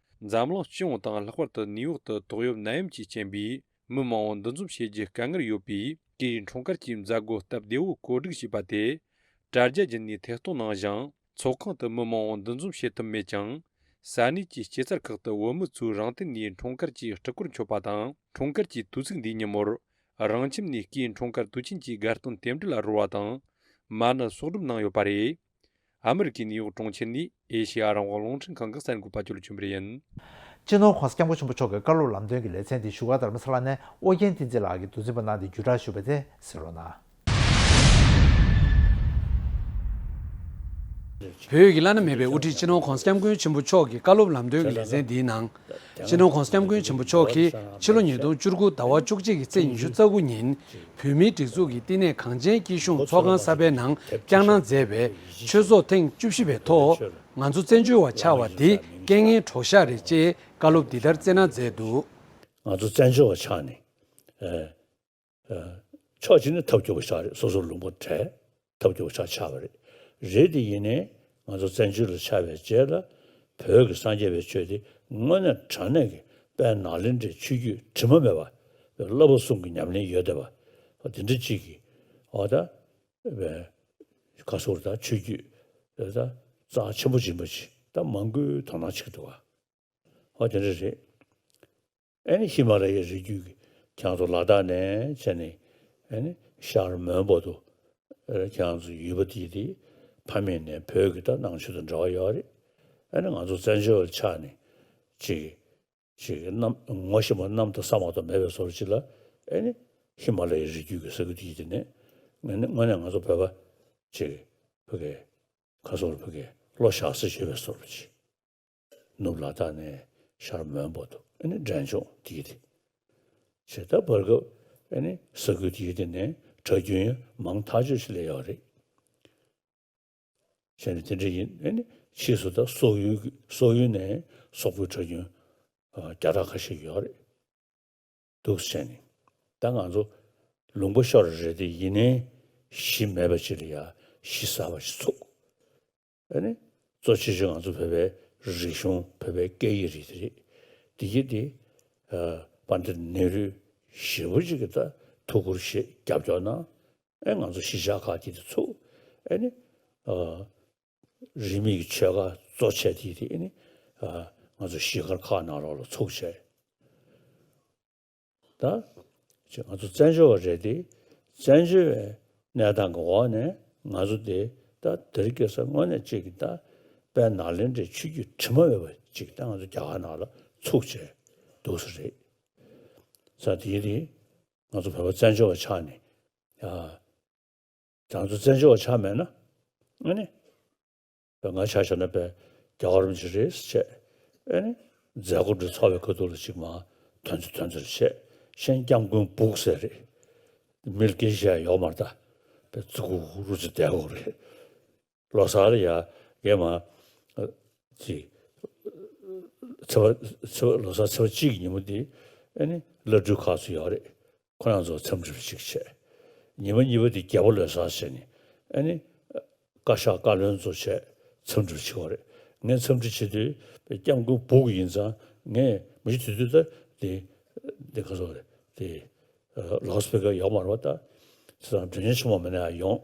འཛམ་གླིང་སྤྱི་ཡོངས་དང་ལྷག་པར་དུ་ནིའུ་ཡོག་ཏུ་ཏོག་དབྱིབས་ནད་ཡམས་ཀྱི་རྐྱེན་པས། མི་མང་པོ་འདུ་འཛོམས་བྱེད་རྒྱུ་དཀའ་ངལ་ཡོད་པས། སྐུའི་འཁྲུངས་སྐར་གྱི་མཛད་སྒོ་སྟབས་བདེ་བོ་གོ་སྒྲིག་བྱས་པ་དེ། དྲ་རྒྱ་བརྒྱུད་ནས་ཐད་གཏོང་གནང་ཞིང་། ཚོགས་ཁང་དུ་མི་མང་པོ་འདུ་འཛོམས་བྱེད་ཐུབ་མེད་ཀྱང་། ས་གནས་ཀྱི་སྐྱེད་ཚལ་ཁག་ཏུ་བོད་མི་ཚོས་རང་བརྟེན་ནས་འཁྲུངས་སྐར་གྱི་སྤྲི་གོར་མཆོད་པ་དང་། འཁྲུངས་སྐར་གྱི་དུས་ཚིགས་འདིའི་ཉིན་མོར། རང་ཁྱིམ་ནས་སྐུའི་འཁྲུངས་སྐར་དུས་ཆེན་གྱི་དགའ་སྟོན་རྟེན་འབྲེལ་ལ་རོལ་བ་དང་། མ་ཎི་གསོག་སྒྲུབ་གནང་ཡོད་པ་རེད། ཨ་མི་རི་ཀའི་ནིའུ་ཡོག་གྲོང་ཁྱེར་ནས་ཨེ་ཤེ་ཡ་རང་དབང་རླུང་འཕྲིན་ཁང་གི་གསར་འགོད་པ་ཅོ་ལི་ཆོས་འཕེལ་ཡིན། སྤྱི་ནོར་༸གོང་ས་༸སྐྱབས་མགོན་ཆེན་པོ་མཆོག་གི་བཀའ་སློབ་ལམ་སྟོན་གྱི་ལེ་ཚན་འདི་བཞུགས་སྒར་རྡ་རམ་ས་ལ་ནས་ཨོ་རྒྱན་བསྟན་འཛིན་ལགས་ཀྱིས་མདོ་འཛིན་པ་གནང་སྟེ་བརྒྱུད་བསྒྲགས་ཞུས་པ་དེ་གསན་རོགས་གནང་། བོད་ཀྱི་བླ་ན་མེད་པའི་དབུ་ཁྲིད་སྤྱི་ནོར་༸གོང་ས་༸སྐྱབས་མགོན་ཆེན་པོ་མཆོག་གི་བཀའ་སློབ་ལམ་སྟོན་གྱི་ལེ་ཚན་འདིའི་ནང་། སྤྱི་ནོར་༸གོང་ས་༸སྐྱབས་མགོན་ཆེན་པོ་མཆོག་གིས་ཕྱི་ལོ་ཉིས་སྟོང་བཅུ་དགུ་ཟླ་བ་བཅུ་གཅིག་གི་ཚེས་ཉི་ཤུ་རྩ་དགུ་ཉིན་བོད་མིའི་སྒྲིག་འཛུགས་ཀྱི་བསྟི་གནས་གངས་ཅན་སྐྱིད་གཤོངས་ཚོགས་ཁང་གསར་པའི་ནང་བསྐྱངས་གནང་མཛད་པའི་ཆོས་ཚོགས་ཐེངས་བཅུ་བཞི་པའི་ཐོག་ང་ཚོ་བཙན་བྱོལ་བ་ཆགས་པ་འདི་རྐྱེན་ངན་གྲོགས་ཤག་རེད་ཅེས་བཀའ་སློབ་འདི་ལྟར་སྩལ་གནང་མཛད་འདུག། ང་ཚོ་བཙན་བྱོལ་བ་ཆགས་ནས། ཕྱོགས་གཅིག་ནས་ཐབས་སྐྱོ་པོ་ཆགས་རེད། སོ་སོ་ལུང་པ་བྲལ། ཐབས་སྐྱོ་པོ་ཆགས་ཆགས་པ་རེད། རེད་དེ་ཡིན་ནའི་ང་ཚོ་བཙན་བྱོལ་ལ་ཆགས་པའི་རྗེས་ལ་བོད་ཀྱི་སངས་རྒྱས་པའི་ཆོས་དེ་དངོས་གནས་དྲང་གནས་ཀྱི་དཔལ་ནཱ་ལེནྡྲའི་ཆོས་བརྒྱུད་དྲི་མ་མེད་པ་བླ་བབས་གསུམ་གྱི་ཉམས་ལེན་ཡོད་བསྡད་པ་འོ་དེ་འདྲ་གཅིག་གིས་འོ་ད་བའི་ཁ་སོར་དང་ཆོས་བརྒྱུད་ད་རྩ་ཆེན་པོ་ཡིན་པ་ཅིག་ད་མང་པོའི་དོ་སྣང་བྱེད་ཀྱི་འདུག་བ། འོ་དེ་འདྲ་རེད། ཨ་ནི་ཧི་མ་ལ་ཡའི་རི་རྒྱུད་ཀྱི་ཁྱེད་ཚོ་ལ་དྭགས་ནས་བྱས་ནས་ཨ་ནི་ཤར་མོན་བར་དུ་ཁྱེད་ཚོ་ཡུལ་པ་དེ་དེ་ཕ་མེས་ནས་བོད་ཀྱི་ད་ནང་ཆོས་དང་འབྲེལ་བ་ཡོད་རེད། ཨ་ནི་ང་ཚོ་བཙན་བྱོལ་བ་ཆགས་ནས་ཅིག་ཅིག་གནམ་ངོ་ཤེས་པ་གནམ་དང་ས་མ་གཏོགས་མེད་པའི་བཟོ་འདྲ་ཅིག་ལ་ཨ་ནི་ཧི་མ་ལ་ཡའི་རི་རྒྱུད་ཀྱི་ས་ཁུལ་དེ་དེ་ནས་ངས་ནི་དངོས་གནས་ང་ཚོ་བོད་པ་ཅིག་བོད་ཀྱི་ཁ་སོར་བོད་ཀྱི་བློ་བཞག་ས་ཡོད་པའི་བཟོ་འདྲ་ཅིག་ནུབ་ལ་དྭགས་ནས་ ཤར་མོན་པོ་འདུག་ཨ་ནི་འབྲས་ལྗོངས་དེ་གི་དེ། བྱས་ད་བར་སྐབས་ཨ་ནི་ས་ཁུལ་དེ་གི་དེ་ནས་གྲྭ་རྒྱུན་མང་ཐག་ཆོད་ཞིག་སླེབས་ཡོད་རེད། བྱས་ནས་དེ་འདྲ་ཡིན། ཨ་ནི་ཕྱིས་སུ་ད་སོག་ཡུལ་སོག་ཡུལ་ནས་སོག་པོའི་གྲྭ་རྒྱུན་བརྒྱ་ཕྲག་ཁ་ཤས་ཡོད་རེད། འདུག་བྱས་ནས་ད་ང་ཚོ་ལུང་པ་ཤོར་རེད་དེ། ཡིན་ནའི་གཞི་མེད་པ་ཅིག་ལ་ཡ་གཞི་གསར་པ་ཞིག་ཚུགས། ཨ་ནི་གཙོ་ཆེ་ཤོས་ང་ཚོ་བོད་པའི་རིག་གཞུང་བོད་པའི་སྐད་ཡིག་རེད་དེ་རེད། དེ་གི་དེ་ཨ་དཔལ་ལྡན་ནེ་རུས་ཞེ་པོ་ཅིག་གི་ད་ཐུགས་ཁུར་བཞེས་རྒྱབ་སྐྱོར་གནང་། ཨེ་ང་ཚོ་གཞིས་ཆགས་ཁག་དེ་དེ་ཚུགས། ཨེ་ནི་ཨ་རིས་མེད་ཀྱི་ཆོལ་ཁ་གཙོ་ཆེ་དེ་དེ་ཨེ་ནི་ཨ་ང་ཚོ་གཞིས་སྒར་ཁག་ནང་ལོགས་ལ་ཚུགས་བྱས། ད་ཅེས་ང་ཚོ་བཙན་བྱོལ་བ་རེད་དེ། བཙན་བྱོལ་བའི་གནས་སྟངས་ཀྱི་འོག་ནས་ང་ཚོ་དེ་ད་དེ་རིང་ཁ་སང་དངོས་གནས་ཅིག་གི་ད་དཔལ་ནཱ་ལེནྡྲའི་ཆོས་བརྒྱུད་དྲི་མ་མེད་པ་ཅིག་ད་ང་ཚོ་རྒྱ་གར་ནང་ལ་ཚུགས་བྱས་འདུག་ས་རེད། ས་དེ་དེ་ང་ཚོ་བོད་པ་བཙན་བྱོལ་བ་ཆགས་ནས་ཡ། རང་ཚོ་བཙན་བྱོལ་བ་ཆགས་མེད་ན། ཨ་ནི། པའི་ང་ཆ་བཞག་ན་པའི་རྒྱལ་བ་རིན་པོ་ཆེ་རེད་ཟེར་བྱས། ཨ་ནི། མཛད་སྒོ་འདི་ཚོགས་པའི་ཁ་ཐུག་ལ་ཅིག་མ་དོན་ཚོ་དོན་ཚོར་བྱས། གཞན་སྐྱབས་མགོན་སྦུག་ཟེར་རེད། མི་ལ་སྐད་ཆ་བཤད་ཡོག་མ་རེད་ད། པའི་ཙི་གུ་རུ་ཙི་བསྡད་དགོས་རེད། ལོ་གསར་ལ་ཡ་རྒན་མ་ཅིག་ཚེས་པ་ཚེས་པ་ལོ་གསར་ཚེས་པ་གཅིག་གི་ཉིན་མོ་འདི་ཨ་ནི་བླ་སྤྲུལ་ཁག་ཚོ་ཡོད་རེད། ཁོ་རང་ཚོ་འཚམས་འདྲི་ཞིག་བྱས། ཉི་མ་གཉིས་པ་དེ་རྒྱལ་པོ་ལོ་གསར་བྱས་ནས་ཨ་ནི་བཀའ་ཤག་བཀའ་བློན་ཚོ་བྱས་འཚམས་འདྲི་བྱེད་པ་རེད། ངས་འཚམས་འདྲི་བྱེད་དུས་སྐྱབས་མགོན་སྦུག་ཡིན་ཙང་ངས་མི་ཤི་དུས་དུས་ད་དེ་དེ་ག་ཚོད་རེད་དེ་ལའོ་སི་པི་ཀར་ཡོད་མ་རེད་པ། ད་ཁྱེད་རང་མགྲོན་གཉེར་ཆེན་མོ་མི་ནས་ཡོང་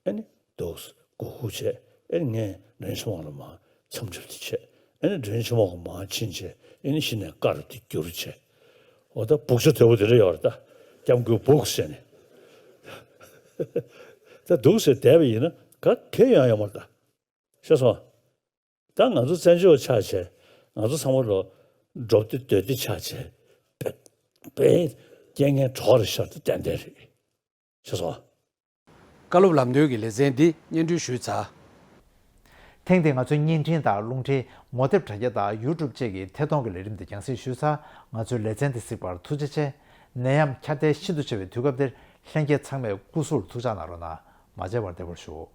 ཨ་ནི་འདུག་སྒུག་སྒུག་བྱས། ཨ་ནི་ངས་མགྲོན་གཉེར་ཆེན་མོ་ལ་མ་འཚམས་འདྲི་དེ་བྱས། ཨ་ནི་མགྲོན་གཉེར་ཆེན་མོ་གི་མ་ཕྱིན་བྱས། ཨ་ནི་གཞི་ནས་ཀར་དེ་བསྒྱུར་བྱས། འོ་ད་སྦུག་ཆ་དོད་པོ་དེ་འདྲ་ཡོད་རེད་ད། སྐྱབས་མགོན་སྦུག་ཟེར་ནས། ད་འདུག་ཟེར་བསྡད་པ་ཡིན་ན་ག་གེ་ཡོང་ཡོད་མ་རེད་ད། ཤེས་སོང་། ད་ང་ཚོ་བཙན་བྱོལ་ཆགས་བྱས། ང་ཚོ་ཚང་མ་ལོ་འབྲོག་སྡེ་སྡོད་སྡེ་ཆགས་བྱས། པེ་པེ་རྐྱེན་ངན་གྲོགས་རེ་ཤར་ཏེ་ཏན་ཏན་རེད། ཤེས་སོང་། བཀའ་སློབ་ལམ་སྟོན་གྱི་ལེ་ཚན་འདི་སྙན་སྒྲོན་ཞུས་ཚར། ཐེངས་འདིའི་ང་ཚོའི་བརྙན་འཕྲིན་དང་རླུང་འཕྲིན། ངོ་དེབ་དྲ་རྒྱ་དང་ཡུ་ཊུབ་བཅས་ཀྱི་ཐད་གཏོང་གི་ལས་རིམ་འདི་རྒྱང་སྲིང་ཞུས་ཚར། ང་ཚོའི་ལེ་ཚན་འདི་གཟིགས་པར་ཐུགས་རྗེ་ཆེ། ནད་ཡམས་ཁྱབ་གདལ་ཤིན་ཏུ་ཆེ་བའི་དུས་སྐབས་འདིར་ལྷན་རྒྱས་ཚང་མས་སྐུ་གཟུགས་ལ་ཐུགས་ཅག་གནང་རོགས་གནང་། མ་བརྗེད་པར་བདེ་པོར་བཞུགས།